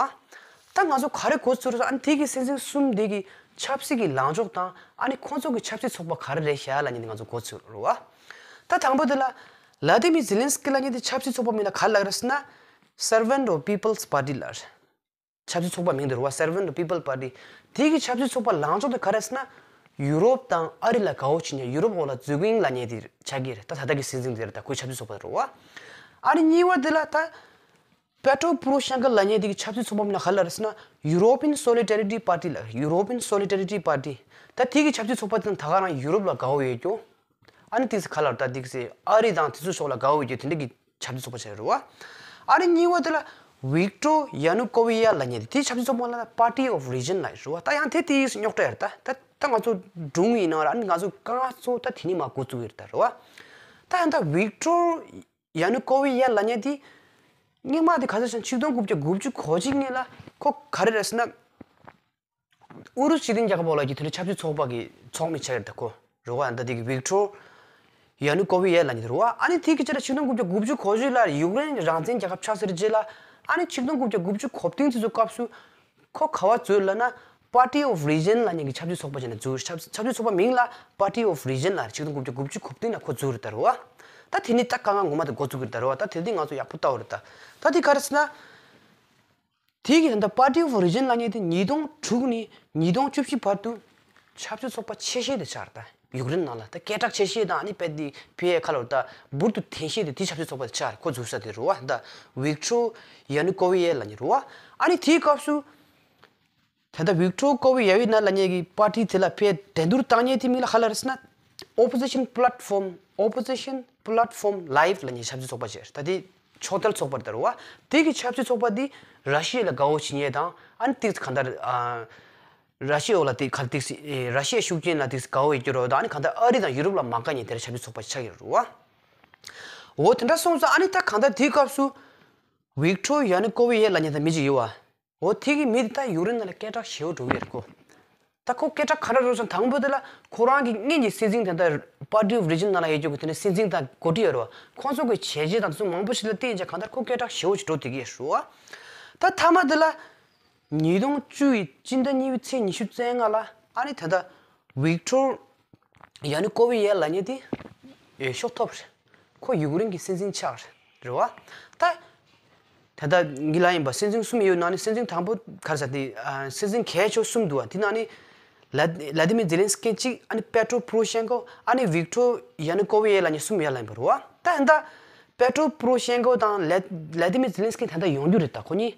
ད་ང་ཚོ་ག་རེ་གོ་ཚོད་རེད་ཟེར་ན་ཨ་ནི་དེ་གི་སྲིད་འཛིན་གསུམ་དེ་གི་ ཆབ་སྲིད་ཀྱི་ལངས་ཕྱོགས་དང་ཨ་ནི་ཁོང་ཚོ་གི་ཆབ་སྲིད་ཚོགས་པ་ག་རེ་རེད་ཤག་ལབ་མཁན་དེ་ང་ཚོ་མགོ་ཚོད་རེད་བ། ད་དང་པོ་དེ་ལ་ལ་དི་མི་ཛི་ལིན་སི་ཀི་ལབ་མཁན་དེ་ཆབ་སྲིད་ཚོགས་པ་མིང་ལ་ག་རེ་ལབ་རེད་ཟེར་ན། Servant of People's Party ལབ་རེད། ཆབ་སྲིད་ཚོགས་པ་མིང་དེ་རེད་བ། Servant of People Party། དེ་གི་ཆབ་སྲིད་ཚོགས་པ་ལངས་ཕྱོགས་དེ་ག་རེ་ཟེར་ན། ཡུ་རོབ་དང་ཨ་རི་ལ་དགའ་བོ་བྱེད་མཁན། ཡུ་རོབ་འོག་ལ་འཛུལ་དགོས་ལབ་མཁན་དེ་ཆགས་ཀྱི་རེད། ད་ད་ལྟ་གི་སྲིད་འཛིན་དེ་རེད། ད་ཁོའི་ཆབ་སྲིད་ཚོགས་པ་དེ་རེད་བ། ཨ་ནི་གཉིས་པ་དེ་ལ་ད་པེ་ཏྲོ་པོ་རོ་ཤན་ཀོ་ལབ་མཁན་དེ་གི་ཆབ་སྲིད་ཚོགས་པ་མིང་ལ་ག་རེ་ལབ་རེད་ཟེར་ན། European Solidarity Party ལབ། European Solidarity Party། ད་དེ་གི་ཆབ་སྲིད་ཚོགས་པ་དེ་ད་ག་རང་ཡུ་རོབ་ལ་དགའ་བོ་ཡོད་ཀྱོ། ཨ་ནི་ཏིག་ཙི་ག་ལ་ད་ཏིག་ཙི་ཨ་རི་དང་དེ་ཚོ་ཕྱོགས་ལ་དགའ་བོ་ཡོད་ཀྱོ། དེ་འདྲ་གི་ཆབ་སྲིད་ཚོགས་པ་ཞིག་རེད་བ། ཨ་ནི་གཉིས་པ་དེ་ལ་ཝིག་ཏྲོ་ཡ་ནུ་ཀོ་ཝི་ཡ་ལབ་མཁན་དེ། དེ་ཆབ་སྲིད་ཚོགས་པ་ལ་Party of Region ལབ་རེད་བ། ད་ཡང་དེ་དེ་རྙོག་དྲ་ཡོད་རེད། ད་ད་ད་ང་ཚོ་སྒྲུང་ཡིན་ན་ར། ཨ་ནི་ང་ཚོ་རྐང་ཚོ་ད་དེ་ནི་མ་འགོ་བཙུགས་ཡོད་རེད་ད་རེད་བ། ད་ཡང་ད་ཝིག་ཏྲོ་ཡ་ནུ་ཀོ་ཝི་ཡ་ལབ་མཁན་དེ་སྔོན་མ་དེ་ག་ཚོད་ཞིག་ཆིག་སྟོང་དགུ་བརྒྱ་དགུ་བཅུ་གོ་གཅིག་སྔོན་ལ་ཁོ་ག་རེ་རེད་ཟེར་ན། ཨུ་རུ་སུ་སྲིད་དོན་རྒྱལ་ཁབ་འོག་ལ་གི་དེ་འདྲ་ཆབ་སྲིད་ཚོགས་པ་གི་ཚོགས་མི་ཆགས་ཡོད་རེད་ད་ཁོ། རེད་བ། ད་དེ་གི་ཝིག་ཏྲོ་ཡ་ནུ་ཀོ་ཝི་ཡ་ལབ་མཁན་དེ་རེད་བ། ཨ་ནི་དེ་གི་ཆེད་ལ་ཆིག་སྟོང་དགུ་བརྒྱ་དགུ་བཅུ་གོ་བཞི་ལ་ཡུཀ་རེན་རང་བཙན་རྒྱལ་ཁབ་ཆགས་ཚར་རྗེས་ལ། ཨ་ནི་ཆིག་སྟོང་དགུ་བརྒྱ་དགུ་བཅུ་གོ་བདུན་དེ་ཚོ་སྐབས་སུ་ཁོ་ག་བ་འཛུལ་ལབ་ན། Party of Region ལབ་མཁན་གི་ཆབ་སྲིད་ཚོགས་པ་ཅིག་ནས་འཛུལ། ཆབ་ཆབ་སྲིད་ཚོགས་པ་མིང་ལ་Party of Region ལབ། ཆིག་སྟོང་དགུ་བརྒྱ་དགུ་བཅུ་གོ་བདུན་ལ་ཁོ་འཛུལ་རེད་ད་རེད་བ། ད་དེ་ནི་ད་དཀའ་ངལ་ངོ་མ་དེ་འགོ་བཙུགས་ཀྱི་རེད་ད་རེད་བ། ད་དེ་དེ་ང་ཚོ་ཡག་པོ་ལྟ་བ་རེད་ད། ད་དེ་ག་རེ་ཟེར་ན། དེ་གི་ད་ལྟ་Party of Region ལབ་མཁན་དེ་ཉིས་སྟོང་དྲུག་ནས་ཉིས་སྟོང་བཅུ་བཞི་བར་དུ་ཆབ་སྲིད་ཚོགས་པ་ཆེ་ཤོས་དེ་ཆགས་རེད་ད། ཡུཀ་རེན་ནང་ལ་ད་སྐད་གྲགས་ཆེ་ཤོས་དང་། ཨ་ནི་དཔེ་དེ་ཕི་ཨེ་ཁ་ལོར་ད་འབུར་དུ་ཐོན་ཤོས་དེ་དེ་ཆབ་སྲིད་ཚོགས་པ་དེ་ཆགས་རེད། ཁོ་འཛུལ་ས་དེ་རེད་བ། ད་ཝིག་ཏྲོ་ཡ་ནུ་ཀོ་ཝི་ཡ་ལབ་མཁན་རེད་བ། ཨ་ནི་དེའི་སྐབས་སུ། ད་ལྟ་ཝིག་ཏྲོ་ཀོ་ཝི་ཡ་ཡི་ན་ལབ་མཁན་གྱི་པར་ཊི་དེ་ལ་ཕར་འགྲན་བསྡུར་བཏང་མཁན་དེ་མིང་ལ་ག་རེ་ལབ་རེད་ཟེར་ན། Opposition Platform, Opposition Platform Live ལབ་མཁན་ཆབ་སྲིད་ཚོགས་པ་ཅིག་རེད། ད་དེ་ཕྱོགས་གཏད་ཚོགས་པ་རེད་ད་རེད་བ། དེ་གི་ཆབ་སྲིད་ཚོགས་པ་དེ་ར་ཤི་ཡ་ལ་དགའ་བོ་བྱེད་མཁན་དང་། ཨ་ནི་ཏིག་ཙི་གང་ལྟར་ཨ་ར་ཤི་ཡ་འོག་ལ་ཏིག་ག་ཏིག་ཙི་ཨེ་ར་ཤི་ཡའི་ཤུགས་རྐྱེན་ལ་ཏིག་ཙི་དགའ་བོ་ཡོད་ཀྱི་རེད་ད། ཨ་ནི་གང་ལྟར་ཨ་རི་དང་ཡུ་རོབ་ལ་མ་དགའ་མཁན་དེ་འདྲ་ཆབ་སྲིད་ཚོགས་པ་ཆགས་ཀྱི་རེད་བ། འོ་དེ་འདྲ་སོང་ཙང་ཨ་ནི་ད་གང་ལྟར་དེའི་སྐབས་སུ་ཝིག་ཏྲོ་ཡ་ནུ་ཀོ་ཝི་ཡ་ལབ་མཁན་ད་མི་ཅིག་ཡོད་བ། འོ་དེ་གི་མི་དེ་ད་ཡུཀ་རེན་ནང་ལ་སྐད་གྲགས་ཞེ་པོ་འགྲོ་གི་རེད་ཁོ། ད་ཁོ་སྐད་གྲགས་ག་རེ་རེད་ཟེར་ན། དང་པོ་དེ་ལ་ཁོ་རང་གི་སྔོན་གྱི་སྲིད་འཛིན་དེ་འདྲ་Party of Region ནང་ལ་ཡོད་རྒྱུ་གི་དེ་འདྲ་སྲིད་འཛིན་དང་འགོ་ཁྲིད་ཡོད་རེད་བ། ཁོང་ཚོ་གི་བྱས་རྗེས་དང་དེ་ཚོ་མང་པོ་ཞིག་ལ་བརྟེན་བྱས་གང་ལྟར་ཁོ་སྐད་གྲགས་ཞེ་པོ་ཞིག་འགྲོ་བསྡད་ཀྱི་ཡོད་རེད་བ། ད་མཐའ་མ་དེ་ལ་ཉིས་སྟོང་བཅུ་ཡི་སྤྱི་ཟླ་གཉིས་པའི་ཚེས་ཉི་ཤུ་རྩ་ལྔ་ལ་ཨ་ནི་ད་ལྟ་ཝིག་ཏྲོ་ཡ་ནུ་ཀོ་ཝི་ཡ་ལབ་མཁན་དེ་འོས་ཤོག་ཐོབ་རེད། ཁོ་ཡུཀ་རེན་གྱི་སྲིད་འཛིན་ཆགས་རེད་བ། ད་ད་ལྟ་ངའི་ལ་ཡིན་པ་སྲིད་འཛིན་གསུམ་ཡོད་ནང་ནས་སྲིད་འཛིན་དང་པོ་ག་རེ་ཟེར་དེ་ཨ་སྲིད་འཛིན་གལ་ཆེ་བ་གསུམ་འདུག་བ། དེ་ནང་ནས་ལ་ལ་དི་མི་ཛེ་ལན་སི་ཀི་གཅིག་ཨ་ནི་པེ་ཏྲོ་པོ་རོ་ཤན་ཀོ། ཨ་ནི་ཝིག་ཏྲོ་ཡ་ནུ་ཀོ་ཝི་ཡ་ལབ་མཁན་གསུམ་ཡར་ལངས་པ་རེད་བ། ད་ད་ལྟ་པེ་ཏྲོ་པོ་རོ་ཤན་ཀོ་དང་ལ་ལ་དི་མི་ཛེ་ལན་སི་ཀི་ད་ལྟ་ཡོང་རྒྱུ་རེད་ད་ཁོ་གཉིས།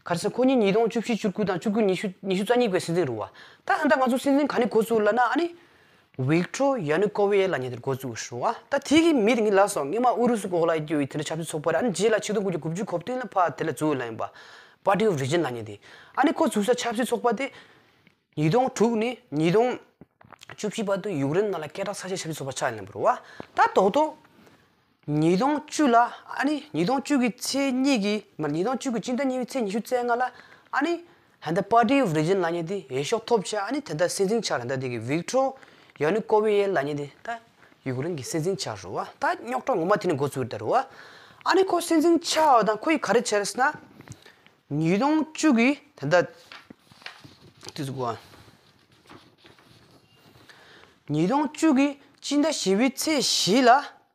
ག་རེ་ཟེར་ཁོ་གཉིས་ཉིས་སྟོང་བཅུ་བཞི་བཅུ་དགུ་དང་བཅུ་དགུ་ཉི་ཤུ་ཉི་ཤུ་རྩ་གཉིས་པའི་སྲིད་འཛིན་རེད་བ། ད་ད་ལྟ་ང་ཚོ་སྲིད་འཛིན་ག་ནས་འགོ་བཙུགས་ལབ་ན་ཨ་ནི་ཝིག་ཏྲོ་ཡ་ནུ་ཀོ་ཝི་ཡ་ལབ་མཁན་དེ་འགོ་བཙུགས་རེད་བ། ད་དེ་གི་མི་དེ་ངས་ལབ་སོང་། སྔོན་མ་ཨུ་རུ་སུ་འོག་ལ་ཡོད་རྒྱུ་ཡི་དེ་འདྲ་ཆབ་སྲིད་ཚོགས་པ་རེད། ཨ་ནི་རྗེས་ལ་ཆིག་སྟོང་དགུ་བརྒྱ་དགུ་བཅུ་གོ་བདུན་ལ་ཕར་དེ་ལ་འཛུལ་ལབ་ཡིན་པ། Party of Region ལབ་མཁན་དེ། ཨ་ནི་ཁོ་འཛུལ་ས་ཆབ་སྲིད་ཚོགས་པ་དེ་ཉིས་སྟོང་དྲུག་ནས་ཉིས་སྟོང་བཅུ་བཞི་བར་དུ་ཡུཀ་རེན་ནང་ལ་སྐད་གྲགས་ས་ཆའི་ཆབ་སྲིད་ཚོགས་པ་ཆགས་ཡིན་པ་རེད་བ། ད་རྡོག་རྡོག་ཉིས་སྟོང་བཅུ་ལ་ཨ་ནི་ཉིས་སྟོང་བཅུ་གི་ཚེས་གཉིས་ཀྱི་མ་ཉིས་སྟོང་བཅུ་གི་སྤྱི་ཟླ་གཉིས་པའི་ཚེས་ཉི་ཤུ་རྩ་ལྔ་ལ་ཨ་ནི་ད་ལྟ་Party of Region ལབ་མཁན་དེ་འོས་ཤོག་ཐོབ་བྱས། ཨ་ནི་ད་ལྟ་སྲིད་འཛིན་ཆགས་རེད། ད་དེ་གི་ཝིག་ཏྲོ་ཡ་ནུ་ཀོ་ཝི་ཡ་ལབ་མཁན་དེ་ད་ཡུཀ་རེན་གྱི་སྲིད་འཛིན་ཆགས་རེད་བ། ད་རྙོག་དྲ་ངོ་མ་དེ་ནས་འགོ་བཙུགས་རེད་ད་རེད་བ། ཨ་ནི་ཁོ་སྲིད་འཛིན་ཆགས་པ་དང་ཁོ་ཡིས་ག་རེ་བྱས་རེད་ཟེར་ན། ཉིས་སྟོང་བཅུ་གི་ད་ལྟ་དུས་ཚོད་གོ་ཉིས་སྟོང་བཅུ་གི་སྤྱི་ཟླ་བཞི་པའི་ཚེས་བཞི་ལ་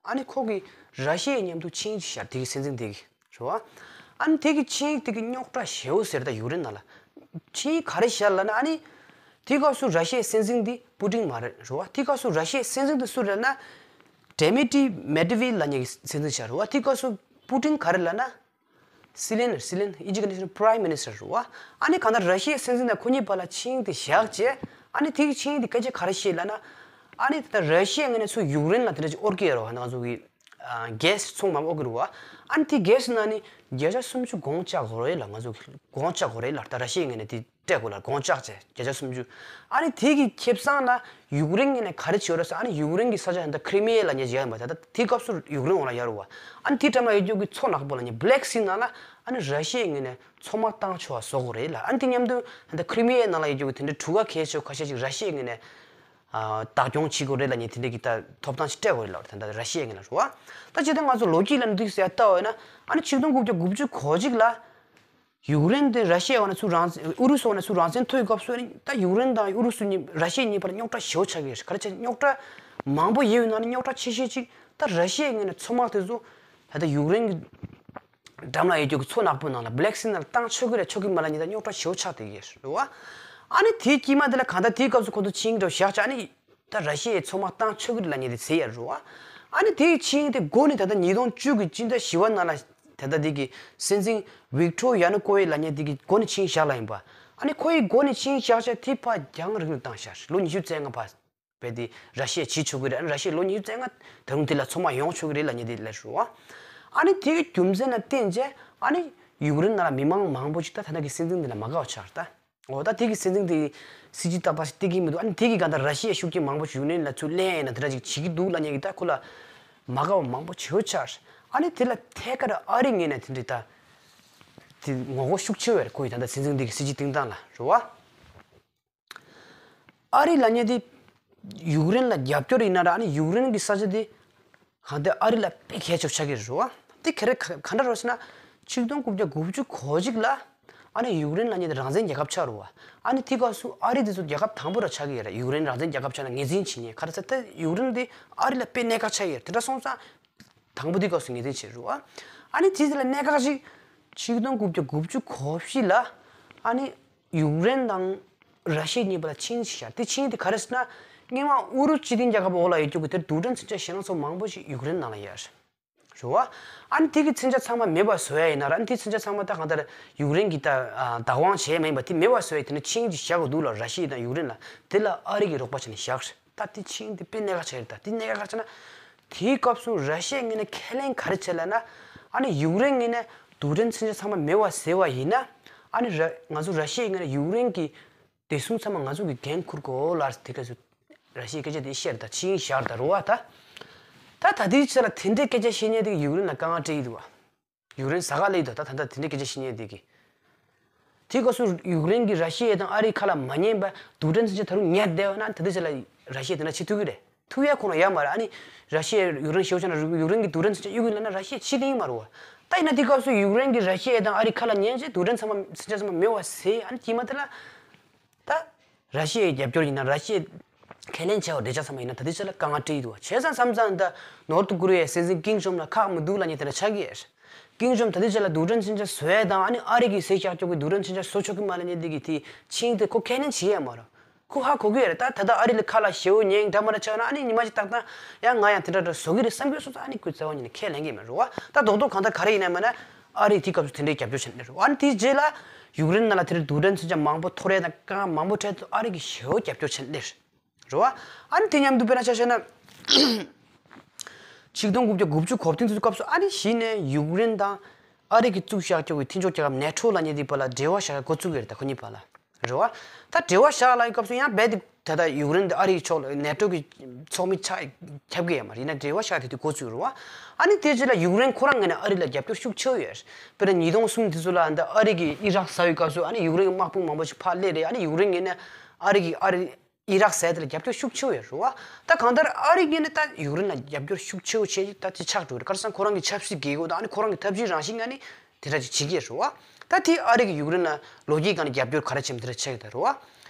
ཨ་ནི་ཁོ་གིས་ར་ཤི་ཡའི་མཉམ་དུ་ཆིངས་ཡིག་ཅིག་བཞག་དེ་གི་སྲིད་འཛིན་དེ་གིས་རེད་བ། ཨ་ནི་དེ་གི་ཆིངས་ཡིག་དེ་གི་རྙོག་དྲ་ཞེ་པོ་ཟེར་ད་ཡུཀ་རེན་ནང་ལ། ཆིངས་ཡིག་ག་རེ་བཞག་ལབ་ན་ཨ་ནི་དེ་སྐབས་སུ་ར་ཤི་ཡའི་སྲིད་འཛིན་དེ་པུ་ཏིན་མ་རེད་རེད་བ། དེ་སྐབས་སུ་ར་ཤི་ཡའི་སྲིད་འཛིན་དེ་སུ་རེད་ལབ་ན་ཌི་མི་ཏྲི་མེད་ཝེ་ཌེབ་ལབ་མཁན་གྱི་སྲིད་འཛིན་ཞིག་རེད་བ། དེ་སྐབས་སུ་པུ་ཏིན་ག་རེ་ལབ་ན། སི་ལེན་སི་ལེན་ཨིན་ཇི་གི་ནས་Prime Minister རེད་བ། ཨ་ནི་གང་ལྟར་ར་ཤི་ཡའི་སྲིད་འཛིན་དང་ཁོ་གཉིས་བར་ལ་ཆིངས་ཡིག་དེ་བཞག་བྱས། ཨ་ནི་དེ་གི་ཆིངས་ཡིག་དེ་སྐད་ཆ་ག་རེ་བཤད་ལབ་ན། ཨ་ནི་ད་ལྟ་ར་ཤི་ཡའི་ངོས་ནས་ཚུར་ཡུཀ་རེན་ལ་དེ་འདྲ་ཅིག་དབོར་གྱི་ཡོད་རེད་བ། ང་ཚོ་གི་གེ་སི་ཚོང་མ་དབོར་གྱི་རེད་བ། ཨ་ནི་དེ་གེ་སི་ནང་ནས་བརྒྱ་ཆ་སུམ་ཅུ་དགོངས་འཇགས་དགོས་རེད་ལབ། ང་ཚོ་གི་དགོངས་འཇགས་དགོས་རེད་ལབ། ད་ར་ཤི་ཡའི་ངོས་ནས་དེ་སྤྲད་དགོས་ལབ། དགོངས་འཇགས་བྱས་བརྒྱ་ཆ་སུམ་ཅུ། ཨ་ནི་དེ་གི་ཁེ་བཟང་ལ་ཡུཀ་རེན་ངོས་ནས་ག་རེ་བྱས་ཡོད་རེད་ཟེར། ཨ་ནི་ཡུཀ་རེན་གྱི་ས་ཆ་ད་ལྟ་ཁི་རི་མི་ཡ་ལབ་མཁན་ཅིག་ཡོད་ཡིན་པ། ད་ལྟ་དེ་སྐབས་སུ་ཡུཀ་རེན་འོག་ལ་ཡོད་རེད་བ། ཨ་ནི་དེའི་འགྲམ་ལ་ཡོད་རྒྱུ་གི་མཚོ་ནག་པོ་ལབ་མཁན་Black Sea ནང་ལ་ཨ་ནི་ར་ཤི་ཡའི་ངོས་ནས་མཚོ་དམག་བཏང་ཆོག་པ་བཟོ་དགོས་རེད་ལབ། ཨ་ནི་དེ་མཉམ་དུ་ད་ལྟ་ཁི་རི་མི་ཡའི་ནང་ལ་ཡོད་རྒྱུ་གི་དེ་འདྲའི་གྲུ་ཁ་གལ་ཆེ་ཁ་ཤས་ཅིག་ར་ཤི་ཡའི་ངོས་ནས་ཨ་བདག་སྐྱོང་བྱེད་དགོས་རེད་ལབ་མཁན་དེ་འདྲ་གི་ད་ཐོབ་ཐང་ཞིག་སྤྲད་དགོས་རེད་ལབ་རེད། ད་ལྟ་ར་ཤི་ཡའི་ངོས་ནས་རེད་བ། ད་ཇི་ལྟར་ང་ཚོ་ལོ་རྒྱུས་ལ་འདུག་ཟེར་ལྟ་བ་ཡིན་ན། ཨ་ནི་ཆིག་སྟོང་དགུ་བརྒྱ་དགུ་བཅུ་གོ་གཅིག་ལ་ ཡུཀ་རེན་དེ་ར་ཤི་ཡའི་འོག་ན་ཚུར་རང་ཨུ་རུ་སུའི་འོག་ན་ཚུར་རང་བཙན་ཐོབ་པའི་སྐབས་སུ་ནི་ད་ཡུཀ་རེན་དང་ཨུ་རུ་སུ་གཉིས་ར་ཤི་ཡ་གཉིས་བར་རྙོག་དྲ་ཞེ་པོ་ཆགས་ཀྱི་རེད། ག་རེ་བྱས་རྙོག་དྲ་མང་པོ་ཡོད་པའི་ནང་ནས་རྙོག་དྲ་ཆེ་ཤོས་གཅིག་ད་ར་ཤི་ཡའི་ངོས་ནས་མཚོ་དམག་དེ་ཚོ་ད་ལྟ་ཡུཀ་རེན་གྱི་འགྲམ་ལ་ཡོད་རྒྱུ་གི་མཚོ་ནག་པོའི་ནང་ལ་Black Sea་ནང་ལ་བཏང་ཆོག་གི་རེད་ཆོག་གི་མ་རེད་ལབ་མཁན་དེ་རྙོག་དྲ་ཞེ་པོ་ཆགས་བསྡད་ཀྱི་རེད་བ། ཨ་ནི་དེའི་དཀྱིལ་མ་དེ་ལ་གང་ལྟར་དེའི་སྐབས་སུ་ཁོ་ཚོ་ཆིངས་ཡིག་འདྲ་བོ་བཞག་བྱས་ཨ་ནི་ད་ར་ཤི་ཡའི་མཚོ་དམག་བཏང་ཆོག་གི་རེད་ལབ་མཁན་དེ་བཟོས་ཡོད་རེད་བ། ཨ་ནི་དེའི་ཆིངས་ཡིག་དེ་འགོ་ནས་ད་ལྟ་ཉིས་སྟོང་བཅུ་གི་སྤྱི་ཟླ་བཞི་པའི་ནང་ལ་ད་ལྟ་དེ་གི་སྲིད་འཛིན་ཝིག་ཊོ་ཡ་ནུ་ཀོ་ཝི་ཆ་ལབ་མཁན་དེ་གི་འགོ་ནས་ཆིངས་བཞག་ལབ་ཡིན་པ། ཨ་ནི་ཁོ་ཡི་འགོ་ནས་ཆིངས་བཞག་བྱས་དེ་ཕར་རྒྱང་རིང་ལ་བཏང་ཤག་ལོ་ཉི་ཤུ་རྩ་ལྔ་ཕར། རྦད་དེ་ར་ཤི་ཡས་བྱེད་ཆོག་གི་རེད། ཨ་ནི་ར་ཤི་ཡས་ལོ་ཉི་ཤུ་རྩ་ལྔ་ད་རུང་དེ་ལ་མཚོ་དམག་ཡོང་ཆོག་གི་རེད་ལབ་མཁན་དེ་ལབ་རེད་བ། ཨ་ནི་དེ་གི་རྒྱུ་མཚན་ལ་བརྟེན་བྱས་ཨ་ནི་ཡུཀ་རེན་ནང་ལ་མི་མང་མང་པོ་ཅིག་ད་ད་ལྟ་གི་སྲིད་འཛིན་དེ་ལ་མ་དགའ་བ་ཆགས་རེད་ད། འོ་ད་དེ་གི་སྲིད་འཛིན་དེ་གི་སྲིད་ཇུས་ཏག་ཏག་ཞིག་སྟེར་གི་མི་འདུག་ཨ་ནི་དེ་གི་གང་ལྟར་ར་ཤི་ཡའི་ཤུགས་རྐྱེན་མང་པོ་ཞིག་ཡུཀ་རེན་ལ་ཚུར་ལེན་ཡས་ན་དེ་འདྲ་ཅིག་བྱེད་ཀྱི་འདུག་ལབ་མཁན་གི་ད་ཁོ་ལ་མ་དགའ་བ་མང་པོ་ཞེ་པོ་ཆགས་རེད། ཨ་ནི་དེ་ལ་ཐད་ཀར་ཨ་རི་ངོས་ནས་དེ་འདྲའི་ད་དེ་ངོ་རྒོལ་ཤུགས་ཆེ་བ་རེད། ཁོ་ཡི་ད་ལྟ་སྲིད་འཛིན་དེ་གི་སྲིད་ཇུས་སྟེང་སྟངས་ལ་རེད་བ། ཨ་རི་ལབ་མཁན་དེ་ཡུཀ་རེན་ལ་རྒྱབ་སྐྱོར་ཡིན་ན་ར། ཨ་ནི་ཡུཀ་རེན་གྱི་ས་ཆ་དེ་གང་ལྟར་ཨ་རི་ལ་དཔེ་གལ་ཆེ་བ་ཆགས་ཀྱི་རེད་བ། དེ་ག་རེ་ག་ག་འདྲ་རེད་ཟེར་ན། ཆིག་སྟོང་དགུ་བརྒྱ་དགུ་བཅུ་གོ་གཅིག་ལ་ཨ་ནི་ཡུཀ་རེན་ལབ་མཁན་དེ་རང་བཙན་རྒྱལ་ཁབ་ཆགས་རེད་བ། ཨ་ནི་དེ་སྐབས་སུ་ཨ་རི་དེ་ཚོ་རྒྱལ་ཁབ་དང་པོ་ར་ཆགས་ཀྱི་ཡོད་རེད། ཡུཀ་རེན་རང་བཙན་རྒྱལ་ཁབ་ཆགས་ན་ངོས་འཛིན་བྱེད་མཁན། ག་རེ་ཟེར་ད་ཡུཀ་རེན་དེ་ཨ་རི་ལ་དཔེ་གནད་འགག་ཆགས་ཀྱི་ཡོད་རེད། དེ་འདྲ་སོང་ཙང་དང་པོ་དེ་སྐབས་སུ་ངོས་འཛིན་བྱེད་རེད་བ། ཨ་ནི་དེ་དེ་ལ་གནད་འགག་ཅིག་ཆིག་སྟོང་དགུ་བརྒྱ་དགུ་བཅུ་གོ་བཞི་ལ་ཨ་ནི་ཡུཀ་རེན་དང་ར་ཤི་ཡ་གཉིས་བར་ལ་ཆིངས་ཤིག་བཞག་དེ་ཆིངས་དེ་ག་རེ་ཟེར་ན། སྔོན་མ་ཨུ་རུ་སུ་སྤྱི་མཐུན་རྒྱལ་ཁབ་འོག་ལ་ཡོད་རྒྱུ་གི་དེར་རྡུལ་ཕྲན་མཚོན་ཆ་ཞེད་སྣང་ཚོགས་མང་པོ་ཞིག་ཡུཀ་རེན་ནང་ལ་ཡོད་རེད་བ། ཨ་ནི་དེ་གི་མཚོན་ཆ་ཚང་མ་མེད་པ་བཟོ་ཡ་ཡིན་ན་ར། ཨ་ནི་དེ་མཚོན་ཆ་ཚང་མ་ད་གང་ལྟར་ཡུཀ་རེན་གྱི་ད་བདག་དབང་བྱས་མ་ཡིན་པ་དེ་མེད་པ་བཟོ་ཡ་དེ་ནི་ཆིངས་ཅིག་བཞག་དགོས་འདུག་ལ། ར་ཤི་ཡ་དང་ཡུཀ་རེན་ལ། དེ་ལ་ཨ་རི་གིས་རོགས་པ་བྱས་ནས་བཞག་རེད། ད་དེ་ཆིངས་དེ་དཔེ་གནད་འགག་ཆགས་རེད། ད་དེ་གནད་འགག་ཆགས་ན་དེའི་སྐབས་སུ་ར་ཤི་ཡའི་ངོས་ནས་ཁས་ལེན་ག་རེ་བྱས་ལབ་ན། ཨ་ནི་ཡུཀ་རེན་ངོས་ནས་རྡུལ་ཕྲན་མཚོན་ཆ་ཚང་མ་མེད་པ་བཟོས་པ་ཡིན་ན། ཨ་ནི་ར་ང་ཚོ་ར་ཤི་ཡའི་ངོས་ནས་ཡུཀ་རེན་གྱི་བདེ་སྲུང་ཚང་མ་ང་ཚོ་གིས་འགན་འཁུར་དགོས་ལབ་དེ་སྐབས་སུ་ར་ཤི་ཡའི་སྐད་ཆ་དེ་བཤད་ད་ཆིངས་བཞག་ད་རེད་བ། ད་ད་ད་དེའི་ཆ་ལ་དེ་འདྲའི་སྐད་ཆ་བཤད་མཁན་དེ་ཡུཀ་རེན་ལ་དཀའ་ངལ་སྤྲད་ཀྱི་འདུག་བ། ཡུཀ་རེན་ཟ་ཁང་སླེབས་འདུག་ད་ད་ལྟ་དེ་འདྲའི་སྐད་ཆ་བཤད་མཁན་དེ་གིས། དེའི་སྐབས་སུ་ཡུཀ་རེན་གྱིས་ར་ཤི་ཡ་དང་ཨ་རིའི་ཁ་ལ་མ་ཉན་པར་རྡུལ་ཕྲན་མཚོན་ཆ་ད་རུང་ཉར་བསྡད་པ་ན་ད་ལྟའི་ཆ་ལ་ར་ཤི་ཡ་དེ་འདྲ་བྱེད་ཐུབ་ཀྱི་རེད། ཐུབ་ཡ་ཁོ་ན་ཡོད་མ་རེད། ཨ་ནི་ར་ཤི་ཡ་ཡུཀ་རེན་ཞེ་པོ་ཆགས་ན་ཡུཀ་རེན་གྱིས་རྡུལ་ཕྲན་མཚོན་ཆ་གཡུག་གི་ཡིན་ལབ་ན་ར་ཤི་ཡ་བྱེད་ཀྱི་ཡིན་མ་རེད་བ། ད་ཡིན་ན་དེའི་སྐབས་སུ་ཡུཀ་རེན་གྱིས་ར་ཤི་ཡ་དང་ཨ་རིའི་ཁ་ལ་ཉན་བྱས་རྡུལ་ཕྲན་ཚང་མ་མཚོན་ཆ་ཚང་མ་མེད་པ་བཟོས། ཨ་ནི་དེ་མ་ཐག་ལ། ད་ར་ཤི་ཡའི་རྒྱབ་སྐྱོར་ཡིན་ན་ར་ཤི་ཡས་ཁས་ལེན་བྱས་པ་འདྲ་ཆགས་ཚང་མ་ཡིན་ན་ད་ལྟའི་ཆ་ལ་དཀའ་ངལ་འཕྲད་ཀྱི་འདུག་བ། བྱས་ཙང་བསམ་ཙང་ད་ནོར་ཐ་ཀོ་རི་ཡའི་སྲིད་འཛིན་ཀིམ་ཇོང་ལ་ཁག་མི་འདུག་ལབ་མཁན་དེ་འདྲ་ཆགས་ཀྱི་ཡོད་རེད། ཀིམ་ཇོང་ད་ལྟའི་ཆ་ལ་རྡུལ་ཕྲན་མཚོན་ཆ་བཟོ་ཡས་དང་ཨ་ནི་ཨ་རི་གིས་བཟོས་བཞག་ཆོག་གི་རྡུལ་ཕྲན་མཚོན་ཆ་བཟོ་ཆོག་གི་མ་རེད་ལབ་མཁན་དེ་གི་དེ་ཆིངས་དེ་ཁོ་ཁས་ལེན་བྱེད་ཡས་མ་རེད། ཁོ་ཧ་གོ་གི་ཡོད་རེད། ད་ད་ལྟ་ཨ་རི་ལ་ཁ་ལ་ཞེ་པོ་ཉན་འདྲ་མ་འདྲ་ཆགས་ན་ཨ་ནི་ཉི་མ་གཅིག་ཏག་ཏག་ཡང་ང་ཡང་དེ་འདྲ་འདྲ་བཟོ་གི་རེད་བསམ་གྱི་སོང་ཙང་ཨ་ནི་ཁོས་རྩ་བ་ཉིད་ནས་ཁས་ལེན་གྱི་མ་རེད་བ། ད་རྡོག་རྡོག་གང་ལྟར་ག་རེ་ཡིན་ན་མིན་ན་ཨ་རིས་དེའི་སྐབས་སུ་དེ་འདྲའི་རྒྱབ་སྐྱོར་བྱས་ནས་རེད་བ། ཨ་ནི་དེའི་རྗེས་ལ་ཡུཀ་རེན་ནང་ལ་དེ་འདྲའི་རྡུལ་ཕྲན་མཚོན་ཆ་མང་པོ་ཐོར་ཡས་དང་དཀའ་ངལ་མང་པོ་འཕྲད་དུས་ཨ་རི་གིས་ཞེ་པོ་རྒྱབ་སྐྱོར་བྱས་ནས་རེད་བ། ཨ་ནི་དེ་མཉམ་དུ་དཔེར་ན་ཆ་བཞག་ན། ཆིག་སྟོང་དགུ་བརྒྱ་དགུ་བཅུ་གོ་བདུན་དུས་སྐབས་སུ་ཨ་ནི་གཞི་ནས་ཡུཀ་རེན་དང་ཨ་རི་གིས་བཙུགས་བཞག་ཆོག་གི་མཐུན་ཕྱོགས་རྒྱལ་ཁབ་ནེ་ཊོ་ལབ་མཁན་དེའི་བར་ལ་འབྲེལ་བ་བཞག་ཡ་འགོ་བཙུགས་ཡོད་རེད། ད་ཁོ་གཉིས་བར་ལ་རེད་བ། ད་འབྲེལ་བ་བཞག་ལབ་ཡི་སྐབས་སུ་ཡང་རྦད་དེ་ད་ལྟ་ཡུཀ་རེན་དེ་ཨ་རིའི་ཕྱོགས་ལ་ནེ་ཊོ་གི་ཚོགས་མི་ཆགས་ཁྱབ་ཀྱི་ཡོད་མ་རེད། ཡིན་ན་འབྲེལ་བ་བཞག་དེ་དུས་འགོ་བཙུགས་རེད་བ། ཨ་ནི་དེའི་རྗེས་ལ་ཡུཀ་རེན་ཁོ་རང་ངོས་ནས་ཨ་རི་ལ་རྒྱབ་སྐྱོར་ཤུགས་ཆེ་བོ་ཡོད་རེད། དཔེར་ན་ཉིས་སྟོང་གསུམ་དེ་ཚོ་ལ་འདི་ཨ་རི་གིས་ཨི་རག་ཟ་བའི་སྐབས་སུ་ཨ་ནི་ཡུཀ་རེན་གྱི་དམག་དཔུང་མང་པོ་ཞིག་ཕར་སླེབས་རེད། ཨ་ནི་ཡུཀ་རེན་ངོས་ནས་ཨ་རི་གིས་ཨ་རི་ཨི་རག་ཟས་དེ་ལ་རྒྱབ་སྐྱོར་ཤུགས་ཆེ་བོ་ཡོད་རེད་བ། ད་གང་ལྟར་ཨ་རི་གིས་ནི་ད་ཡུཀ་རེན་ལ་རྒྱབ་སྐྱོར་ཤུགས་ཆེ་བོ་བྱས་ད་ཅི་ཆགས་འགྲོ་རེད། ག་རེ་ཟེར་ན་ཁོ་རང་གི་ཆབ་སྲིད་དགོས་མཁོ་དང་ཨ་ནི་ཁོ་རང་གི་ཐབས་ཇུས་རང་བཞིན་ང་ནི་དེ་འདྲ་ཅིག་བྱེད་ཀྱི་རེད་བ། ད་དེ་ཨ་རི་གིས་ཡུཀ་རེན་ལ་ལོ་རྒྱུས་སྒང་ནས་རྒྱབ་སྐྱོར་ག་རེ་བྱས་མིན་དེ་འདྲ་ཆགས་ཀྱི་ད་རེད་བ།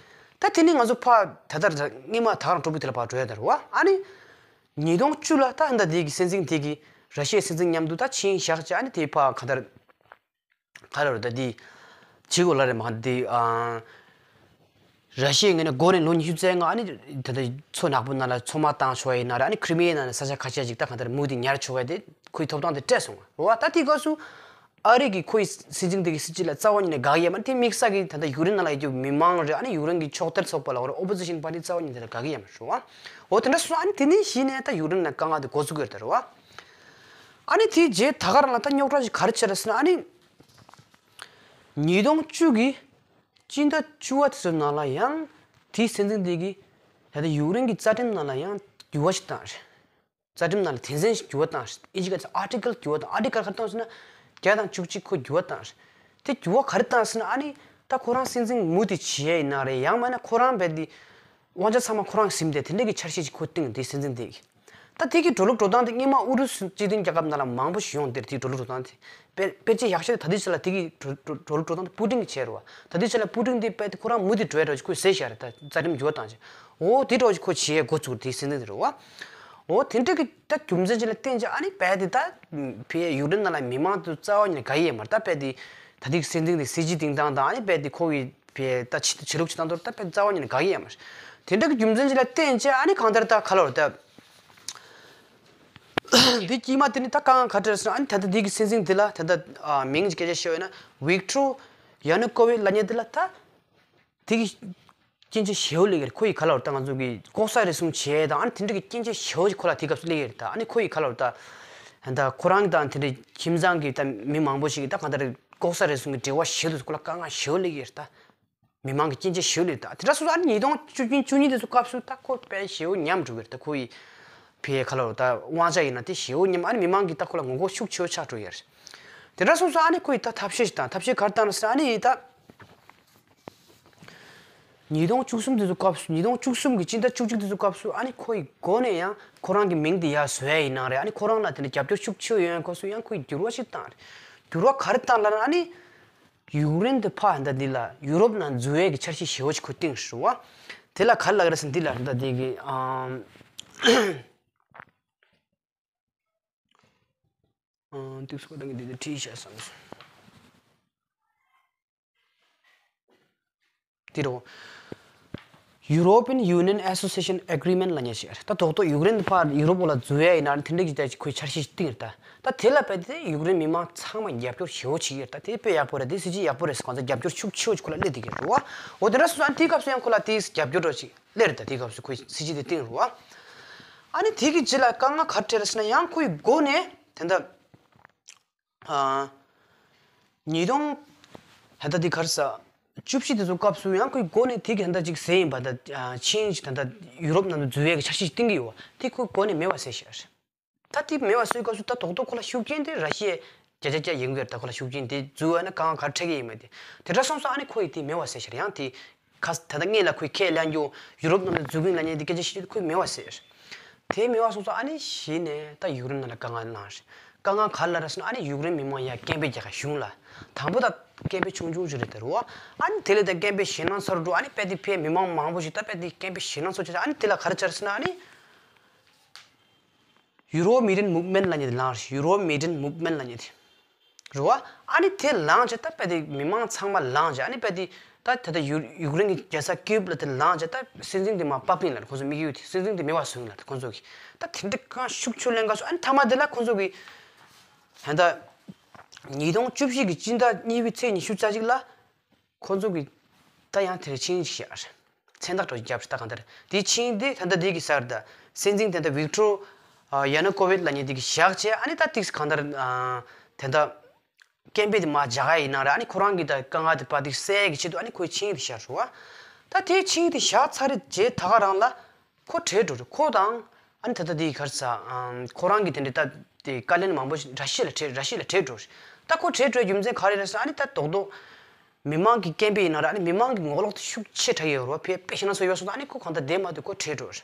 ད་དེ་ནི་ང་ཚོ་ཕ་ད་ལྟ་སྔོན་མ་ད་ག་རང་འགྲོ་གི་དེ་ལ་ཕར་འགྲོ་ཡ་ད་རེད་བ། ཨ་ནི་ཉིས་སྟོང་བཅུ་ལ་ད་ད་དེ་གི་སྲིད་འཛིན་དེ་གི་ར་ཤི་ཡའི་སྲིད་འཛིན་མཉམ་དུ་ད་ཆིངས་བཞག་བྱས་ཨ་ནི་དེ་ཕ་ག་ད་རེད། ག་རེ་རེད་ད་འདི། བྱེད་དགོས་ལ་རེད་མ་འདི། ཨ། ར་ཤི་ཡའི་ངོས་ནས་འགོ་ནས་ལོ་ཉི་ཤུ་རྩ་ལྔ་ཨ་ནི་ད་ལྟ་མཚོ་ནག་པོ་ནང་ལ་མཚོ་དམག་བཏང་ཆོག་ཡིན་ན་རེད། ཨ་ནི་ཁི་རི་མི་ཡའི་ནང་ནས་ས་ཆ་ཁ་ཤས་ཅིག་ད་གང་ལྟར་མུ་མཐུད་ཉར་ཆོག་ཡ་དེ་ཁོའི་ཐོབ་ཐང་དེ་སྤྲད་སོང་བ། འོ་ད་དེའི་སྐབས་སུ་ཨ་རི་གི་ཁོའི་སྲིད་འཛིན་དེ་གི་སྲིད་ཇུས་ལ་རྩ་བ་ཉིད་ནས་དགའ་གི་ཡོད་མ་རེད། དེ་དམིགས་བསལ་གི་ད་ལྟ་ཡུཀ་རེན་ནང་ལ་ཡོད་རྒྱུ་མི་མང་རེད། ཨ་ནི་ཡུཀ་རེན་གི་ཕྱོགས་གཏེར་ཚོགས་པ་ལ་འོ་རེད། ཨོ་པོ་ཟི་ཤན་པར་ཊི་རྩ་བ་ཉིད་ནས་དགའ་གི་ཡོད་མ་རེད་བ། འོ་དེ་འདྲ་སོང་ཨ་ནི་དེ་ནས་གཞི་ནས་ད་ཡུཀ་རེན་ནང་དཀའ་ངལ་དེ་འགོ་ཚུགས་ཀྱི་ཡོད་རེད་ད་རེད་བ། ཨ་ནི་དེའི་རྗེས་ད་ག་རང་ལ་ད་རྙོག་དྲ་ཞིག་ག་རེ་ཆགས་རེད་ཟེར་ན། ཨ་ནི་ཉིས་སྟོང་བཅུ་གི་སྤྱི་ཟླ་བཅུ་པ་དེ་ཚོའི་ནང་ལ་ཡང་དེའི་སྲིད་འཛིན་དེ་གིས་ད་ལྟ་ཡུཀ་རེན་གྱི་རྩ་ཁྲིམས་ནང་ལ་ཡང་འགྱུར་བ་ཞིག་བཏང་རེད། རྩ་ཁྲིམས་ནང་ལ་དོན་ཚན་ཞིག་འགྱུར་བ་བཏང་རེད། ཨིན་ཇི་སྐད་ཆ་ཨར་ཊི་ཀལ་འགྱུར་བ་བཏང་། ཨར་ཊི་ཀལ་ག་རེ་བཏང་ཟེར་ན་བརྒྱ་དང་བཅུ་གཅིག་ཁོ་འགྱུར་བ་བཏང་རེད། དེ་འགྱུར་བ་ག་རེ་བཏང་ཟེར་ན་ཨ་ནི་ད་ཁོ་རང་སྲིད་འཛིན་མུ་མཐུད་བྱེད་ཡ་ཡིན་ན་རེད། ཡང་མིན་ན་ཁོ་རང་རྦད་དེ་དབང་ཆ་ཚང་མ་ཁོ་རང་ཟིན་ཏེ་དེ་འདྲ་གི་འཆར་གཞི་ཅིག་ཁོ་བཏིང་། དེ་སྲིད་འཛིན་དེ་གིས། ད་དེ་གི་འགྲོ་ལུགས་འགྲོ་སྟངས་དེ་སྔོན་མ་ཨུ་རུ་སུ་སྤྱི་མཐུན་རྒྱལ་ཁབ་ནང་ལ་མང་པོ་ཞིག་ཡོང་དེར་དེའི་འགྲོ་ལུགས་འགྲོ་སྟངས་དེ་དཔེ་དཔེ་ཆ་ཡག་ཤོས་དེ་ད་ལྟའི་ཆ་ལ་དེ་གི་འགྲོ་འགྲོ་འགྲོ་ལུགས་འགྲོ་སྟངས་དེ་པུ་ཏིན་གྱིས་བྱས་རེད་བ། ད་ལྟའི་ཆ་ལ་པུ་ཏིན་དེ་དཔེ་དེ་ཁོ་རང་མུ་མཐུད་འགྲོ་ཡ་འདྲ་ཅིག་ཁོས་ཟེར་བཞག་རེད། ད་རྩ་ཁྲིམས་འགྱུར་བ་བཏང་ཅིག་འོ་དེ་འདྲ་ཅིག་ཁོ་བྱེད་ཡ་འགོ་བཙུགས་དེའི་སྲིད་འཛིན་དེ་རེད་བ། འོ་དེ་འདྲ་གི་ད་རྒྱུ་མཚན་ཅིག་ལ་བརྟེན་ཅིག་ཨ་ནི་དཔེ་དེ་ད་ཕི་ཡུཀ་རེན་ནང་ལ་མི་མང་དུ་རྩ་བ་ཉིད་ནས་དགའ་ཡི་ཡོད་མ་རེད། ད་དཔེ་དེ་ད་ལྟའི་སྲིད་འཛིན་དེ་སྲིད་ཇི་པིང་ཏང་དང་ཨ་ནི་དཔེ་དེ་ཁོ་གི་ཕི་ད་ཆི་ཆི་ལུགས་ཅིག་བཏང་དོར་ད་དཔེ་རྩ་བ་ཉིད་ནས་དགའ་ཡི་ཡོད་མ་རེད། དེ་འདྲ་གི་རྒྱུ་མཚན་ཅིག་ལ་བརྟེན་ཅིག་ཨ་ནི་གང་ལྟར་ད་ག་ལ་བར་ད། འདི་དཀྱིལ་མ་དེ་ནི་ད་གང་ག་འདྲ་ཟེར་ན་ཨ་ནི་ད་ལྟ་འདི་གི་སྲིད་འཛིན་འདི་ལ་ད་ལྟ་ཨ་མིང་གི་སྐད་ཆ་བཤད་ཡོད་ན་ཝིག་ཊོར་ཡ་ནུ་ཀོ་ཝིཆ་ལབ་མཁན་འདི་ལ་ད་འདི་གི་སྐྱོན་ཆ་ཞེ་པོ་སླེབས་ཀྱི་རེད། ཁོ་ཡི་ག་ལ་བར་ད་ང་ཚོ་གི་ལྐོག་ཟ་རུལ་སུངས་བྱས་དང་ཨ་ནི་དེ་འདྲ་གི་སྐྱོན་ཆ་ཞེ་པོ་ཞིག་ཁོ་ལ་དེ་སྐབས་སུ་སླེབས་ཀྱི་རེད། ད་ཨ་ནི་ཁོ་ཡི་ག་ལ་བར་ད་ད་ཁོ་རང་དང་དེ་འདྲའི་ཁྱིམ་ཚང་གི་ད་མི་མང་པོ་ཞིག་གི་ད་གང་ལྟར་ལྐོག་ཟ་རུལ་སུངས་ཀྱི་འབྲེལ་བ་ཞེ་པོ་འདུག་ཁོ་ལ་དཀའ་ངལ་ཞེ་པོ་སླེབས་ཀྱི་རེད་ད། མི་མང་གི་སྐྱོན་ཆ་ཞེ་པོ་སླེབས་ད། དེ་འདྲ་སོང་ཙང་ཨ་ནི་ཉིས་སྟོང་བཅུ་བདུན་བཅུ་གཉིས་དེ་ཚོ་སྐབས་སུ་ད་ཁོ་དཔེ་ཞེ་པོ་ཉམས་འགྲོ་གི་རེད་ད། ཁོ་ཡི་ཕི་ཡ་ག་ལ་ད་དབང་ཆ་ཡིན་ན་དེ་ཞེ་པོ་ཉམས། ཨ་ནི་མི་མང་གི་ད་ཁོ་ལ་ངོ་རྒོལ་ཤུགས་ཆེ་བོ་ཆགས་འགྲོ་ཡ་རེད། དེ་འདྲ་སོང་ཙང་ཨ་ནི་ཁོ་ཡི་ད་ཐབས་ཤེས་ཤིག་དང་ཐབས་ཤེས་ག་རེ་བཏང་ན་ཟེར་ཨ་ནི་ཡི་ད་ཉིས་སྟོང་བཅུ་གསུམ་དེ་ཚོ་སྐབས་སུ་ཉིས་སྟོང་བཅུ་གསུམ་གི་སྤྱི་ཟླ་བཅུ་གཅིག་དེ་ཚོ་སྐབས་སུ་ཨ་ནི་ཁོ་ཡི་མགོ་ནས་ཡང་ཁོ་རང་གི་མིང་དེ་ཡར་བཟོ་ཡ་ཡིན་ན་རེད། ཨ་ནི་ཁོ་རང་ལ་དེ་འདྲ་རྒྱབ་སྐྱོར་ཤུགས་ཆེ་བོ་ཡོང་ཡ་སྐབས་སུ་ཡང་ཁོ་ཡི་འགྱུར་བ་ཞིག་བཏང་རེད། འགྱུར་བ་ག་རེ་བཏང་ལབ་ན་ཨ་ནི། ཡུཀ་རེན་དེ་ཕར་ད་འདི་ལ་ཡུ་རོབ་ནང་འཛུལ་ཡས་ཀྱི་འཆར་གཞི་ཞེ་པོ་ཅིག་ཁོས་བཏིང་ཞུ་བ། དེ་ལ་ག་རེ་ལབ་ཀྱི་རེད་ཟེར་ན་འདི་ལ་ད་འདི་གི་ཨམ། ཨམ་ཏིག་སོ་ད་གི་འདི་འདི་བྲིས་བཞག་བསམ་སོང་། འདི་རོ། European Union Association Agreement ལབ་མཁན་ཞིག་རེད། ད་རྡོག་རྡོག་ཡུཀ་རེན་ཕར་ཡུ་རོབ་ལ་འཛུལ་ཡ་ཡིན་ན་དེ་འདྲ་གི་ད་ཅིག་ཁོས་འཆར་གཞི་ཞིག་བཏིང་རེད་ད། ད་དེ་ལ་བལྟས་ཏེ་ཡུཀ་རེན་མི་མང་ཚང་མ་རྒྱབ་སྐྱོར་ཞེ་པོ་བྱེད་ཀྱི་རེད་ད། དེ་དཔེ་ཡག་པོ་རེད། དེ་སྲིད་ཇུས་ཡག་པོ་རེད་ཟེར་གང་ཚ་རྒྱབ་སྐྱོར་ཤུགས་ཆེ་བོ་ཅིག་ཁོ་ལ་སླེབས་བསྡད་ཀྱི་རེད་བ། འོ་དེ་འདྲ་སོང་ཙང་དེའི་སྐབས་སུ་ཡང་ཁོ་ལ་དེའི་རྒྱབ་སྐྱོར་འདྲ་ཅིག་སླེབས་རེད་ད། དེའི་སྐབས་སུ་ཁོས་སྲིད་ཇུས་དེ་བཏིང་རེད་བ། ཨ་ནི་དེ་གི་རྗེས་ལ་དཀའ་ངལ་ག་རེ་འཕྲད་རེད་ཟེར་ན་ཡང་ཁོའི་མགོ་ནས་དེ་འདྲ། ཨ། ཉིས་སྟོང་། ད་ལྟ་འདི་ག་རེ་ཟ། བཅུ་བཞི་དེ་ཚོ་སྐབས་སུ་ཡང་ཁོའི་མགོ་ནས་དེ་གི་ད་ལྟ་ཅིག་ཟེར་ཡིན་པ་ད་ཨ་ཆིངས་ཅིག་ད་ལྟ་ཡུ་རོབ་ནང་དུ་འཛུལ་ཡས་ཀྱི་འཆར་གཞི་ཞིག་བཏིང་གི་ཡོད་པ་དེ་ཁོའི་མགོ་ནས་མེད་པ་བཟོས་ཤག་ད་དེ་མེད་པ་བཟོས་སྐབས་སུ་ད་རྡོག་རྡོག་ཁོ་ལ་ཤུགས་རྐྱེན་དེ་ར་ཤི་ཡས་བརྒྱ་ཆ་བརྒྱ་ཡོང་གི་རེད། ད་ཁོ་ལ་ཤུགས་རྐྱེན་དེ་འཛུལ་བ་ན་གང་ག་འཕྲད་ཀྱི་ཡིན་མེད་དེ། དེ་འདྲ་སོང་ཙང་ཨ་ནི་ཁོ་ཡིས་དེ་མེད་པ་བཟོས་ཤག་ཡང་དེ། ཁ་ད་ལྟ་སྔོན་ལ་ཁོས་ཁས་ལེན་རྒྱུ་ཡུ་རོབ་ནང་ལ་འཛུལ་གི་ཡིན་ལབ་མཁན་དེ་སྐད་ཆ་བཤད་དུས་ཁོས་མེད་པ་ཟེར། དེ་མེད་པ་སོང་ཙང་ཨ་ནི་གཞི་ནས་ད་ཡུཀ་རེན་ནང་ལ་དཀའ་ངལ་ལངས་རེད། དཀའ་ངལ་ག་རེ་ལ་རེད་ཟེར་ན་ཨ་ནི་ཡུཀ་རེན་མི་མང་ཡ་སྐད་འབོད་རྒྱག་ག་གཞུང་ལ། དང་པོ་ད་སྐད་འབོད་ཆུང་ཆུང་ཞིག་རེད་དེ་རུ་བ། ཨ་ནི་དེ་ལས་ད་སྐད་འབོད་ཞེད་སྣང་ཚ་རུ་འགྲོ། ཨ་ནི་དཔེ་དེ་ཕའི་མི་མང་མང་པོ་ཞིག་ད་དཔེ་དེ་སྐད་འབོད་ཞེད་སྣང་ཚ་རུ་ཆགས། ཨ་ནི་དེ་ལ་ག་རེ་བྱས་རེད་ཟེར་ན་ཨ་ནི། Euromaidan Movement ལབ་མཁན་དེ་ལངས་རེད། Euromaidan Movement ལབ་མཁན་དེ། རེད་བ། ཨ་ནི་དེ་ལངས་བྱས་ད་དཔེ་དེ་མི་མང་ཚང་མ་ལངས་བྱས་ཨ་ནི་དཔེ་དེ་ད་ད་ལྟ་ཡུ་ཡུཀ་རེན་གྱི་རྒྱལ་ས་ཀིབ་ལ་དེ་ལངས་བྱས་ད་སྲིད་འཛིན་དེ་མར་ཕབ་ཀྱི་ཡིན་ལབ་རེད། ཁོང་ཚོ་དམིགས་ཡུལ་དེ་སྲིད་འཛིན་དེ་མེད་པ་བཟོ་གི་ཡིན་ལབ་རེད་ཁོང་ཚོ་གིས། ད་དེ་འདྲ་གང་ཤུགས་ཆེ་ལེན་ག་སོང་། ཨ་ནི་མཐའ་མ་དེ་ལ་ཁོང་ཚོ་གིས་ད་ལྟ་ཉིས་སྟོང་བཅུ་བཞི་གི་སྤྱི་ཟླ་གཉིས་པའི་ཚེས་ཉི་ཤུ་རྩ་གཅིག་ལ་ཁོང་ཚོ་གིས་ད་ཡང་དེར་ཆིངས་ཤིག་བཞག་རེད། མཚན་རྟགས་འདྲ་བརྒྱབ་རེད། ད་གང་ལྟར་དེའི་ཆིངས་དེ་ད་ལྟ་དེ་གི་སར་ད་སྲིད་འཛིན་དེ་འདྲ་ཝིག་ཊོར་ཡ་ནུ་ཀོ་ཝིཆ་ལབ་མཁན་དེ་གི་བཞག་བྱས་ཨ་ནི་ད་ཏིག་གང་ལྟར་དེ་འདྲ་སྐད་འབོད་དེ་མར་རྒྱག་ཡ་ཡིན་ན་རེད། ཨ་ནི་ཁོ་རང་གི་ད་དཀའ་ངལ་དེ་པ་དེ་སེལ་གི་ཆེད་དུ་ཨ་ནི་ཁོས་ཆིངས་དེ་བཞག་རེད་བ། ད་དེའི་ཆིངས་དེ་བཞག་ཚར་རྗེས་ད་ག་རང་ལ་ཁོ་བྲོས་འགྲོ་རེད། ཁོ་དང་ཨ་ནི་ད་ལྟ་དེ་གར་ས་ཁོ་རང་གི་དེ་འདྲའི་ད་དེ་བཀའ་བློན་མང་པོ་ཞིག་ར་ཤི་ཡ་ལ་བྲོས་ར་ཤི་ཡ་ལ་བྲོས་འགྲོ་རེད། ད་ཁོ་བྲོས་འགྲོའི་རྒྱུ་མཚན་ག་རེ་རེད་ཟེར་ན་ཨ་ནི་ད་རྡོག་རྡོག་མི་མང་གི་སྐད་འབོད་ཡིན་ན་ར་ཨ་ནི་མི་མང་གི་ངོ་ལོག་དེ་ཤུགས་ཆེ་དྲགས་ཡོད་རེད་བ། ཕེ་ཕེ་ཤི་ན་སོ་ཡོད་སོང་ད་ཨ་ནི་ཁོ་གང་ལྟར་བསྡད་མ་ཐུབ་ཁོ་བྲོས་འགྲོ་རེད།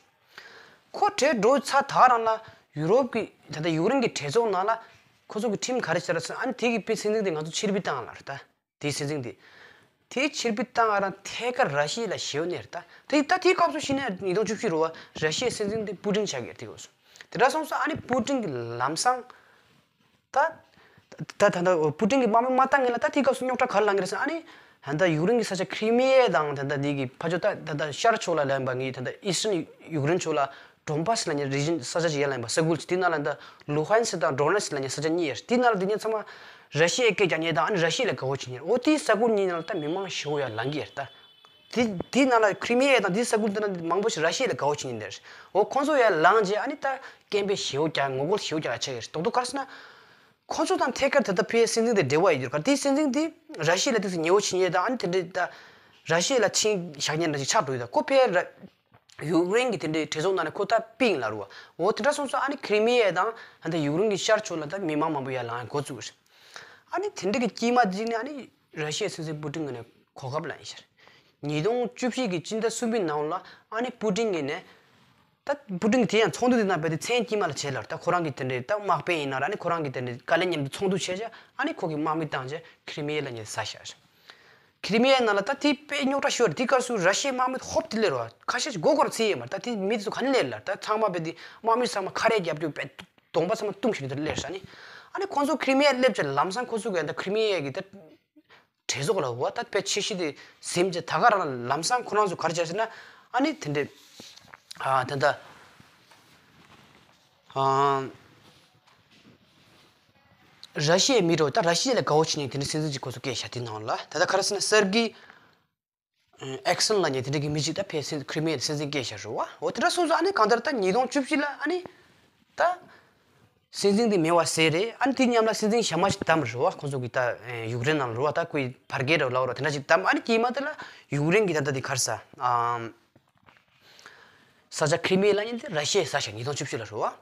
ཁོ་བྲོས་འགྲོ་ཚར་ད་རང་ལ་ཡུ་རོབ་ཀྱི་ད་ལྟ་ཡུཀ་རེན་གྱི་གྲོས་ཚོགས་ནང་ལ་ཁོ་ཚོ་གི་ཁྲིམས་ག་རེ་བྱས་རེད་ཟེར་ན་ཨ་ནི་དེ་གི་དཔེ་སྲིད་འཛིན་དེ་ང་ཚོ་ཕྱིར་འབུད་བཏང་ལ་རེད་ད། དེའི་སྲིད་འཛིན་དེ། དེའི་ཕྱིར་འབུད་བཏང་ང་རང་ཐད་ཀར་ར་ཤི་ཡ་ལ་ཞེ་པོ་གནས་རེད་ད། དེ་ད་དེའི་སྐབས་སུ་གཞི་ནས་ཉིས་སྟོང་བཅུ་བཞི་རུ་བ་ར་ཤི་ཡའི་སྲིད་འཛིན་དེ་པུ་ཏིན་ཆགས་ཀྱི་རེད་དེ་སྐབས་སུ། དེ་འདྲ་སོང་ཙང་ཨ་ནི་པུ་ཏིན་གྱི་ལམ་སང་། ད། ད་ད་ད་པུ་ཏིན་གྱི་དམག་མི་མ་བཏང་ངེས་ལ་ད་དེའི་སྐབས་སུ་རྙོག་དྲ་ག་རེ་ལངས་ཀྱི་རེད་ཟེར་ན་ཨ་ནི། ད་ཡུཀ་རེན་གྱི་ས་ཆ་ཁྲི་མི་ཡ་དང་ད་ད་དེ་གི་ཕ་ཕྱོགས་ད་ད་ད་ཤར་ཕྱོགས་ལ་ལངས་པ་ངས་ད་ད་ཨི་སི་ཊརན་ཡུཀ་རེན་ཕྱོགས་ལ། ཌོན་བྷ་སི་ལབ་མཁན་རི་ཇན་ས་ཆ་ཅིག་ཡར་ལངས་པ་ས་ཁུལ་ཅིག་དེ་ནང་ལ་ད་ལུ་ཧན་སི་དང་ཌོ་ནེ་སི་ལབ་མཁན་ས་ཆ་གཉིས་ཡོད་རེད། དེ་ནང་ལ་དེ་གཉིས་ཚང་མ་ར་ཤི་ཡའི་སྐད་རྒྱག་མཁན་དང་ཨ་ནི་ར་ཤི་ཡ་ལ་དགའ་བོ་བྱེད་མཁན་རེད། འོ་དེའི་ས་ཁུལ་གཉིས་ནང་ལ་ད་མི་མང་ཞེ་པོ་ཡར་ལངས་ཀྱི་ཡོད་རེད་ད། དེ་དེ་ནང་ལ་ཁྲི་མི་ཡ་དང་དེའི་ས་ཁུལ་དེ་ན་མང་པོ་ཞིག་ར་ཤི་ཡ་ལ་དགའ་བོ་བྱེད་མཁན་རེད། འོ་ཁོང་ཚོ་ཡར་ལངས་རྗེས་ཨ་ནི་ད་སྐད་འབོད་ཞེ་པོ་རྒྱག་ངོ་རྒོལ་ཞེ་པོ་རྒྱག་ཆགས་ཀྱི་རེད། རྡོག་རྡོག་ག་རེ་ཟེར་ན། ཁོང་ཚོ་དང་ཐད་ཀར་ད་ལྟ་ཕའི་སྲིད་འཛིན་དེ་འབྲེལ་བ་ཡོད་རྒྱུ་རེད། དེའི་སྲིད་འཛིན་དེ་ར་ཤི་ཡ་ལ་དེ་ཚོ་ཉེ་བོ་བྱེད་མཁན་དང་ཨ་ནི་དེ་འདྲའི་ད་ར་ཤི་ཡ་ལ་ཆིངས་བཞག་མཁན་འདྲ་ཞིག་ཆགས་འགྲོ་ཡོད་ད། ཁོ་ཕའི་ར། ཡུཀ་རེན་གྱི་དེ་འདྲའི་གྲོས་ཚོགས་ནང་ནས་ཁོ་ད་པིང་ལ་རུ་བ། འོ་དེ་འདྲ་སོང་ཙང་ཨ་ནི་ཁྲི་མི་ཡ་དང་ད་ལྟ་ཡུཀ་རེན་གྱི་ཤར་ཕྱོགས་ལ་ད་མི་མང་མང་པོ་ཡར་ལངས་འགོ་བཙུགས་རེད། ཨ་ནི་དེ་འདྲ་གི་དཀྱིལ་མ་གཅིག་ནས་ཨ་ནི་ར་ཤི་ཡའི་སྲིད་འཛིན་པུ་ཏིན་ངོས་ནས་གོ་སྐབས་ལེན་ཤར། ཉིས་སྟོང་བཅུ་བཞི་གི་སྤྱི་ཟླ་གསུམ་པའི་ནང་ལ་ཨ་ནི་པུ་ཏིན་ངོས་ནས་ ད་པུ་ཏིན་གྱིས་དེ་ཡང་ཚོགས་འདུ་དེ་ནང་བསྡད་དེ་མཚན་དཀྱིལ་མ་ལ་བྱས་ལ། ད་ཁོ་རང་གི་དེ་འདྲའི་ད་དམག་དཔོན་ཡིན་ན་ར། ཨ་ནི་ཁོ་རང་གི་དེ་འདྲའི་དཀའ་ལས་མཉམ་དུ་ཚོགས་འདུ་བྱས་བྱས། ཨ་ནི་ཁོ་གིས་དམག་མི་བཏང་བྱས་ཁི་རི་མི་ཡ་ལབ་མཁན་ཟ་བཞག་ཁི་རི་མི་ཡའི་ནང་ལ་ད་དེ་དཔེ་རྙོག་དྲ་ཤོར། དེ་སྐབས་སུ་ར་ཤི་ཡའི་དམག་མི་ཧོབ་དེ་སླེབས་རོ། ཁ་ཤས་ཤིག་སྒོ་སྒོར་ཚུད་ཡོད་མ་རེད། ད་དེ་མི་དེ་ཚོ་ག་ནས་སླེབས་ལ། ད་ཚང་མ་དཔེ་དེ་དམག་མི་ཚང་མ་ཁ་རས་རྒྱབ་རྒྱུ་དཔེ་གདོང་པ་ཚང་མ་བཏུམས་བཞིན་དུ་སླེབས་ཤག་ཨ་ནི། ཨ་ནི་ཁོང་ཚོ་ཁི་རི་མི་ཡ་སླེབས་བྱས་ལམ་སང་ཁོ་ཚོ་གི་ད་ཁི་རི་མི་ཡ་གི་ད་གྲལ་ཚོགས་ལ་འོ་ད་དཔེ་ཆེ་ཤོས་དེ་ཟིན་བྱས། ད་ག་རང་ལམ་སང་ཁོ་རང་ཚོ་ག་རེ་བྱས་ཟེར་ན། ཨ་ནི་དེ་འདྲའི་ཨ་ད་ལྟ་ཨ་ར་ཤི་ཡའི་མི་རོ། ད་ར་ཤི་ཡ་ལ་དགའ་བོ་བྱེད་མཁན་དེ་འདྲའི་སྲིད་འཛིན་ཅིག་ཁོ་ཚོ་སྐད་ཆ་དེ་ནང་ལ། ད་ལྟ་ག་རེ་ཟེར་ན་སར་གི་ཨེག་སན་ལབ་མཁན་དེ་འདྲ་གི་མི་ཅིག་ད་ཕེ་སི་ཁི་རི་མི་ཡའི་སྲིད་འཛིན་སྐད་ཆ་རེད་བ། འོ་དེ་འདྲ་སོང་ཙང་ཨ་ནི་གང་ལྟར་ད་ཉིས་སྟོང་བཅུ་བཞི་ལ་ཨ་ནི་ད་སྲིད་འཛིན་དེ་མེད་པ་བཟོས་རེད། ཨ་ནི་དེ་མཉམ་ལ་སྲིད་འཛིན་ཞྭ་དམར་ཞིག་བདམས་རེད་བ། ཁོང་ཚོ་གི་ད་ཡུཀ་རེན་ནང་ལ་རེད་བ། ད་ཁོའི་བར་བརྒལ་རེད་ལབ་རོ། དེ་འདྲ་ཅིག་བདམས། ཨ་ནི་དཀྱིལ་མ་དེ་ལ་ཡུཀ་རེན་གི་ད་ལྟ་དེ་ག་རེ་ཟ་ཨམ། ས་ཆ་ཁི་རི་མི་ཡ་ལབ་མཁན་དེ་ར་ཤི་ཡས་ཟ་ཤག་ཉིས་སྟོང་བཅུ་བཞི་ལ་རེད་བ།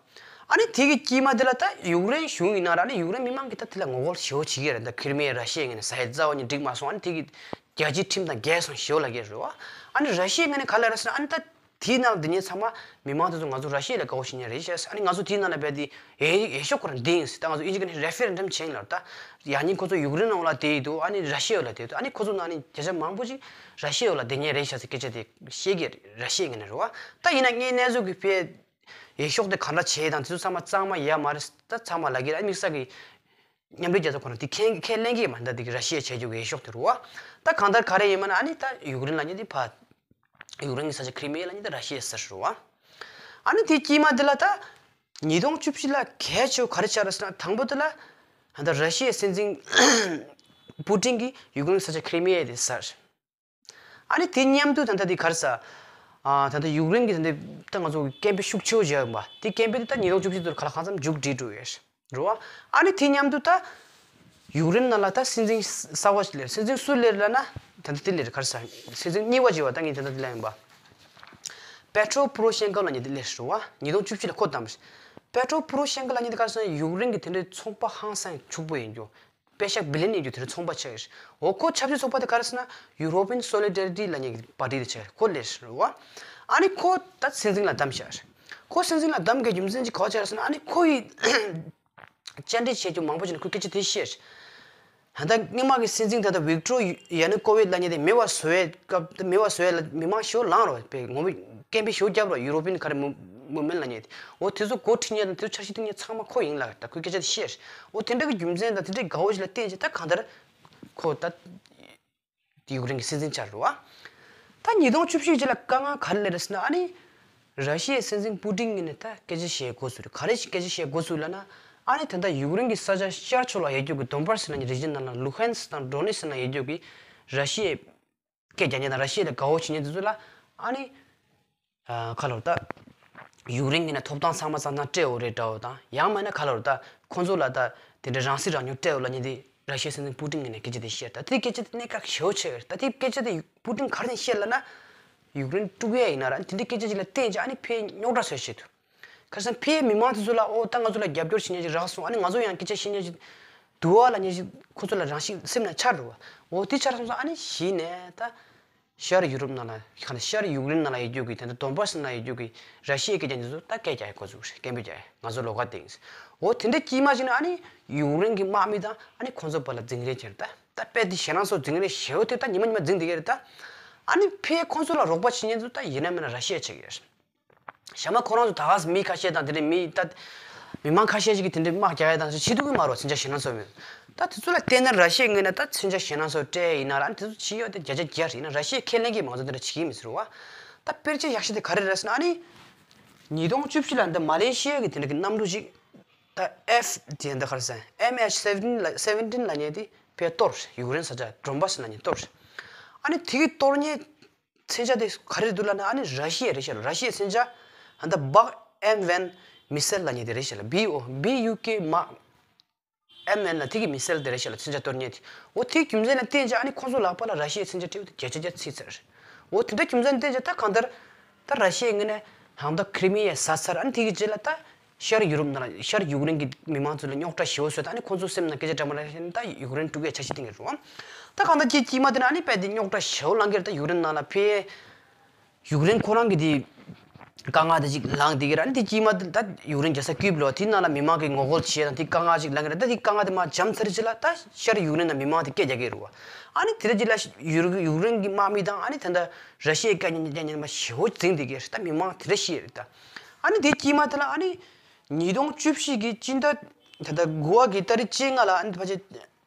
ཨ་ནི་དེ་གི་དཀྱིལ་མ་དེ་ལ་ད་ཡུཀ་རེན་གཞུང་ཡིན་ན་ར། ཨ་ནི་ཡུཀ་རེན་མི་མང་གིས་ད་དེ་ལ་ངོ་རྒོལ་ཞེ་པོ་བྱེད་ཀྱི་རེད། ད་ཁི་རི་མི་ཡ་ར་ཤི་ཡས་ངོས་ནས་ཟ་ཡས་རྩ་བ་ནས་འགྲིག་མ་སོང་། ཨ་ནི་དེ་གི་རྒྱལ་སྤྱིའི་ཁྲིམས་དང་འགལ་སོང་ཞེ་པོ་ལབ་ཀྱི་རེད་བ། ཨ་ནི་ར་ཤི་ཡས་ངོས་ནས་ག་རེ་ལབ་རེད་ཟེར་ན། ཨ་ནི་ད་དེའི་ནང་ལ་སྡོད་མཁན་ཚང་མ་མི་མང་དེ་ཚོ་ང་ཚོ་ར་ཤི་ཡ་ལ་དགའ་བོ་བྱེད་མཁན་རེད་ཤག་ཨ་ནི་ང་ཚོ་དེའི་ནང་ལ་བསྡད་དེ་ཡེ་ཡེ་ཤུགས་ཁོ་རང་འདི་ཡིན་ཟེར། ད་ང་ཚོ་ཨིན་ཇི་སྐད་ནས་རེ་ཕེ་རེན་ཌམ་བྱས་ཡིན་ལབ། ད་ཡང་སྙིང་ཁོ་ཚོ་ཡུཀ་རེན་ནང་ལ་བསྡད་ཡི་འདུག་ཨ་ནི་ར་ཤི་ཡ་ལ་བསྡད་འདུག་ཨ་ནི་ཁོ་ཚོ་ནང་ནས་བརྒྱ་ཆ་མང་པོ་ཅིག་ར་ཤི་ཡ་ལ་བསྡད་མཁན་རེད་ཤག་ཟེར་སྐད་ཆ་དེ་བཤད་ཀྱི་རེད། ར་ཤི་ཡའི་ངོས་ནས་རེད་བ། ད་ཡིན་ན་ངས་གནས་ཚུལ་གྱི་ཕའི་ཡེ་ཤུགས་དེ་ག་འདྲ་བྱས་དང་དེ་ཚོ་ཚང་མ་གཙང་མ་ཡོད་མ་རེད། ད་ཚང་མ་ལབ་ཀྱི་རེད། ཨ་དམིགས་བསལ་གྱི་མཉམ་འབྲེལ་རྒྱལ་ཚོགས་ཁོ་ན་དེ་ཁས་ཁས་ལེན་གྱི་མ་འདུག་དེ་གི་ར་ཤི་ཡས་བྱས་རྒྱུ་གི་ཡེ་ཤུགས་དེ་རེད་བ། ད་གང་ལྟར་ག་རེ་ཡིན་མིན་ན། ཨ་ནི་ད་ཡུཀ་རེན་ལབ་མཁན་དེ་ཕར་ཡུཀ་རེན་གྱི་ས་ཆ་ཁི་རི་མི་ཡ་ལབ་མཁན་དེ་ར་ཤི་ཡས་ཟེར་རེད་བ། ཨ་ནི་དེ་དཀྱིལ་མ་དེ་ལ་ད་ཉིས་སྟོང་བཅུ་བཞི་ལ་གལ་ཆེ་བོ་ག་རེ་ཆགས་རེད་ཟེར་ན། དང་པོ་དེ་ལ་ད་ལྟ་ར་ཤི་ཡའི་སྲིད་འཛིན་པུ་ཏིན་གྱིས་ཡུཀ་རེན་ས་ཆ་ཁི་རི་མི་ཡ་དེ་ཟ། ཨ་ནི་དེ་མཉམ་དུ་ད་ལྟ་དེ་ག་རེ་ཟ། ཨ་ད་ལྟ་ཡུཀ་རེན་གྱི་ད་ལྟ་ད་ང་ཚོ་སྐད་འབོད་ཤུགས་ཆེ་བོ་བརྒྱབ་ཡོད་པ་དེ། སྐད་འབོད་དེ་ད་ཉིས་སྟོང་བཅུ་བཞི་ཚོར་ག་ལ་གང་འཚམ་མཇུག་སྒྲིལ་འགྲོ་ཡོད་རེད་བ། ཨ་ནི་དེ་མཉམ་དུ་ད་ཡུཀ་རེན་ནང་ལ་ད་སྲིད་འཛིན་གསར་པ་ཞིག་སླེབས། སྲིད་འཛིན་སུ་སླེབས་ལབ་ན། ད་ལྟ་དེ་སླེབས་རེད། ག་རེ་ཟ། སྲིད་འཛིན་གཉིས་པ་ཅིག་བ། ད་ངས་ད་ལྟ་དེ་ལབ་ཡིན་པ། པེ་ཊྲོ་པོ་རོ་ཤེན་ཀོ་ལབ་མཁན་དེ་སླེབས་རེད་བ། ཉིས་སྟོང་བཅུ་བཞི་ལ་ཁོ་བདམས་རེད། པེ་ཊྲོ་པོ་རོ་ཤེན་ཀོ་ལབ་མཁན་དེ་ག་རེ་ཟ་ན་ཡུཀ་རེན་གྱི་དེ་འདྲའི་ཚོང་པ་ཧང་སང་ཕྱུག་པོ་ཡིན་རྒྱུ། པེ་ཤག་བི་ལི་ཡན་ཡོད་རྒྱུ་དེ་འདྲའི་ཚོང་པ་ཆགས་ཡོད་རེད། འོ་ཁོ་ཆབ་སྲིད་ཚོགས་པ་དེ་ག་རེ་ཟེར་ན་ཡུ་རོ་པི་ཡན་སོ་ལི་ཌེ་རི་ཊི་ལབ་མཁན་གྱི་པར་ཊི་དེ་ཆགས་རེད། ཁོ་སླེབས་རེད་བ། ཨ་ནི་ཁོ་ད་སྲིད་འཛིན་ལ་བདམས་བཞག་རེད། ཁོ་སྲིད་འཛིན་ལ་བདམས་དགོས་རྒྱུ་མཚན་ཅིག་ག་པར་ཆགས་རེད་ཟེར་ན། ཨ་ནི་ཁོ་ཡི་བཅར་འདྲི་བྱེད་རྒྱུ་མང་པོ་ཅིག་ནས་ཁོས་སྐད་ཆ་དེ་བཤད་རེད། ད་ལྟ་སྔོན་མ་གི་སྲིད་འཛིན་ད་ལྟ་ཝིག་ཊོར་ཡ་ནུ་ཀོ་ཝིཆ་ལབ་མཁན་དེ་མེད་པ་བཟོ་བའི་སྐབས། མེད་པ་བཟོ་ཡ་ལ་མི་མང་ཞེ་པོ་ལངས་རོགས་པའི་ངོ་མ་སྐད་འབོད་ཞེ་པོ་བརྒྱབ་རོགས། ཡུ་རོ་པི་ཡན་ག་རེ་མུ་མུ་མེན་ཊི་ལབ་མཁན་དེ། འོ་དེ་ཚོ་འགོ་ཁྲིད་མཁན་དང་དེ་ཚོ་འཆར་གཞི་བཏིང་མཁན་ཚང་མ་ཁོ་ཡིན་ལབ། ད་ཁོས་སྐད་ཆ་དེ་བཤད་རེད། འོ་དེ་འདྲ་གི་རྒྱུ་མཚན་དང་དེ་འདྲའི་དགའ་བོ་ཞིག་ལ་བརྟེན་བྱས་ད་གང་ལྟར་ཁོ་ད་ཡུཀ་རེན་གྱི་སྲིད་འཛིན་ཆགས་རེད་བ། ད་ཉིས་སྟོང་བཅུ་བཞི་རྗེས་ལ་དཀའ་ངལ་ག་རེ་སླེབས་རེད་ཟེར་ན། ཨ་ནི་ར་ཤི་ཡའི་སྲིད་འཛིན་པུ་ཏིན་ངོས་ནས་ད་སྐད་ཆ་བཤད་དགོས་བསུ་རེད། ག་རེ་ཞིག་སྐད་ཆ་བཤད་དགོས་བསུ་ལབ་ན། ཨ་ནི་ད་ལྟ་ཡུཀ་རེན་གྱི་ས་ཆ་ཤར་ཕྱོགས་ལ་ཡོད་རྒྱུ་གི་དོན་པར་སི་ལབ་མཁན་རི་ཇན་ནང་ལ། ལུ་ཧན་སི་དང་ཌོ་ནེ་སི་ནང་ཡོད་རྒྱུ་གི་ར་ཤི་ཡའི་སྐད་རྒྱག་མཁན་དང་ར་ཤི་ཡ་ལ་དགའ་བོ་བྱེད་མཁན་དེ་ཚོ་ལ་ཨ་ནི། ཨ་ག་ལབ་རེད་ད། ཡུཀ་རེན་གྱི་ནས་ཐོབ་ཐང་ཚང་མ་ཚང་ཚང་སྤྲད་ཡོད་རེད་འདྲ་བོ་དང་། ཡང་མིན་ན་ག་ལབ་རེད་ད། ཁོང་ཚོ་ལ་ད་དེ་འདྲའི་རང་སྲིད་རང་སྐྱོང་སྤྲད་ཡོད་ལབ་མཁན་དེ་ར་ཤི་ཡའི་སྲིད་འཛིན་པུ་ཏིན་གྱི་ནས་སྐད་ཆ་དེ་བཤད། ད་དེ་སྐད་ཆ་དེ་གནད་འགག་ཞེ་པོ་ཆེ་རེད། ད་དེ་སྐད་ཆ་དེ་པུ་ཏིན་ག་རེ་བཤད་ལབ་ན། ཡུཀ་རེན་དཀྲུག་ཡས་ཡིན་ན་ར། དེ་འདྲའི་སྐད་ཆ་ཅིག་ལ་བརྟེན་བྱས་ཨ་ནི་ཕའི་རྙོག་དྲ་བཟོས་བྱས་འདུག་ཁ་སང་ཕའི་མི་མང་དེ་ཚོ་ལ་འོ་ད་ང་ཚོ་ལ་རྒྱབ་སྐྱོར་བྱེད་མཁན་ཅིག་རག་སོང་། ཨ་ནི་ང་ཚོ་ཡང་སྐད་ཆ་བཤད་མཁན་ཅིག་འདུག་བ་ལབ་མཁན་ཅིག་ཁོ་ཚོ་ལ་རང་ཤི་སེམས་ནང་འཆར་འདུག་བ། འོ་དེ་འཆར་སོང་ཙང་ཨ་ནི་གཞི་ནས་ད་ཤར་ཡུ་རོབ་ནང་ལ། ག་ནས་ཤར་ཡུཀ་རེན་ནང་ལ་ཡོད་རྒྱུ་གི་དེ་འདྲ་དོན་པར་སི་ནང་ཡོད་རྒྱུ་གི་ར་ཤི་ཡའི་སྐད་རྒྱག་མཁན་ཚོ་ད་སྐད་རྒྱག་ཡ་འགོ་ཚུགས་རེད། སྐད་འབོད་རྒྱག་ཡ། ང་ཚོ་ལོགས་ཀ་དེ་ཡིན། འོ་དེ་འདྲ་དཀྱིལ་མ་ཅིག་ནས་ཨ་ནི་ཡུཀ་རེན་གྱི་དམག་མི་དང་ཨ་ནི་ཁོང་ཚོ་བར་ལ་འཛིང་རེས་བྱས་རེད། ད་ད་དཔེ་དེ་ཞེད་སྣང་ཚོར། འཛིང་རེས་ཞེ་པོ་དེ་ད་ཉི་མ་ཉི་མ་འཛིང་བསྡད་ཀྱི་རེད། ད་ཨ་ནི་ཕའི་ཁོང་ཚོ་ལ་རོགས་པ་བྱེད་མཁན་ཚོ་ད་ཡིན་ན་མིན་ན་ར་ཤི་ཡ་བྱེད་ཀྱི་རེད། ཞྭ་དམར་ཁོ་རང་ཚོ་ད་ག་སེ་མི་ཁ་ཤས་དང་དེ་འདྲའི་མི་ད་མི་མང་ཁ་ཤས་ཤིག་གིས་དེ་འདྲའི་དམག་རྒྱག་ཡ་དང་བྱེད་ཐུབ་ཀྱི་མ་རེད་བ། མཚོན་ཆ་ཞེད་སྣང་ཚོར་མེད། ད་དེ་ཚོ་ལ་བལྟས་ན་ར་ཤི་ཡའི་ངོས་ནས་ད་མཚོན་ཆ་ཞེད་སྣང་ཚོར་སྤྲད་ཡིན་ན་ར། ཨ་ནི་དེ་ཚོ་བྱེད་ཡོད་དེ་བརྒྱ་ཆ་བརྒྱ་རེད། ཡིན་ན་ར་ཤི་ཡས་ཁས་ལེན་གྱི་མང་ཚོགས་དེ་འདྲ་བྱེད་ཀྱི་མི་ཟེར་བ། ད་དཔེར་བརྗོད་ཡག་ཤོས་དེ་ག་རེ་རེད་ཟེར་ན། ཨ་ནི་ཉིས་སྟོང་བཅུ་བཞི་ལ་འདི་མ་ལེ་ཤི་ཡ་གི་དེ་འདྲ་གི་གནམ་གྲུ་ཅིག་ད་ཨེཕ་དེ་འདི་ག་རེ་ཟེར། ཨེམ་ཨེཆ་སེ་བེན་ཊིན་ལབ་མཁན་དེ་ཕར་གཏོར། ཡུཀ་རེན་ས་ཆ་ཌོན་པ་སི་ལབ་མཁན་གཏོར། ཨ་ནི་དེ་གི་གཏོར་མཁན་མཚོན་ཆ་དེ་ག་རེ་འདུག་ལབ་ན། ཨ་ནི་ར་ཤི་ཡ་རེད་ཤག་ར་ཤི་ཡའི་མཚོན་ཆ་ཨ་ད་བྷག་ཨེམ་ཝན་མི་སེལ་ལབ་མཁན་དེ་རེད་ཤག་ལ། བྷི་ཨོ་བྷི་ཡུ་ཀེ་མ་ཨེམ་ཝན་ལབ་དེ་གི་མི་སེལ་དེ་རེད་ཤག་ལ། མཚོན་ཆ་གཏོར་མཁན་དེ། འོ་དེའི་རྒྱུ་མཚན་ལ་བརྟེན་བྱས་ཨ་ནི་ཁོང་ཚོ་ལག་པ་ལ་ར་ཤི་ཡའི་མཚོན་ཆ་སྤྲད་པ་དེ་བརྒྱ་ཆ་བརྒྱ་ཚིག་ཚར། འོ་དེ་འདྲ་རྒྱུ་མཚན་བརྟེན་བྱས་ད་གང་ལྟར་ད་ར་ཤི་ཡའི་ངོས་ནས་ཧང་ད་ཁི་རི་མི་ཡ་ཟ་ཚར། ཨ་ནི་དེ་གི་རྗེས་ལ་ད་ཤར་ཡུ་རོབ་ནང་ལ་ཤར་ཡུཀ་རེན་གྱི་མི་མང་ཚོ་ལ་རྙོག་དྲ་ཞེ་པོ་བཟོས། ད་ཨ་ནི་ཁོང་ཚོ་སེམས་ནང་སྐད་ཆ་འདྲ་མི་འདྲ་བཤད་ནས་ད་ཡུཀ་རེན་དཀྲུག་ཡའི་འཆར་གཞི་བཏིང་གི་རེད་བ། ད་གང་ལྟར་དཀྱིལ་དཀྱིལ་མ་དེ་ན་ཨ་ནི་དཔེ་དེ་རྙོག་དྲ་ཞེ་པོ་ལངས་ཀྱི་རེད། ད་ཡུཀ་རེན་ནང་ལ་ཕར་ཡུཀ་རེན་ཁོ་རང་གི་དེ་ དཀའ་ངལ་དེ་ཅིག་ལངས་བསྡད་ཀྱི་རེད། ཨ་ནི་དེ་དཀྱིལ་མ་དེ་ད་ཡུཀ་རེན་རྒྱལ་ས་ཀིབ་ལ་དེ་ནང་ལ་མི་མང་གི་ངོ་རྒོལ་བྱས་དང་དེ་དཀའ་ངལ་ཅིག་ལངས་ཀྱི་རེད། ད་དེ་དཀའ་ངལ་དེ་མར་འཇམ་ཚར་རྗེས་ལ་ད་ཤར་ཡུཀ་རེན་ནང་མི་མང་དེ་སྐད་རྒྱག་གི་རེད་བ། ཨ་ནི་དེ་རྗེས་ལ་ཡུཀ་ཡུཀ་རེན་གྱི་དམག་མི་དང་ཨ་ནི་ད་ལྟ་ར་ཤི་ཡའི་སྐད་རྒྱག་མཁན་མང་པོ་ཞེ་པོ་འཛིང་བསྡད་ཀྱི་རེད། ད་མི་མང་དེ་འདྲ་ཤི་ཡི་རེད་ད། ཨ་ནི་དེ་དཀྱིལ་མ་དེ་ལ་ཨ་ནི་ཉིས་སྟོང་བཅུ་བཞི་གི་སྤྱི་ཟླ་ད་ལྟ་དགུ་པ་གི་ཏ་རིག་བཅོ་ལྔ་ལ་ཨ་ནི་ཕལ་ཆེར་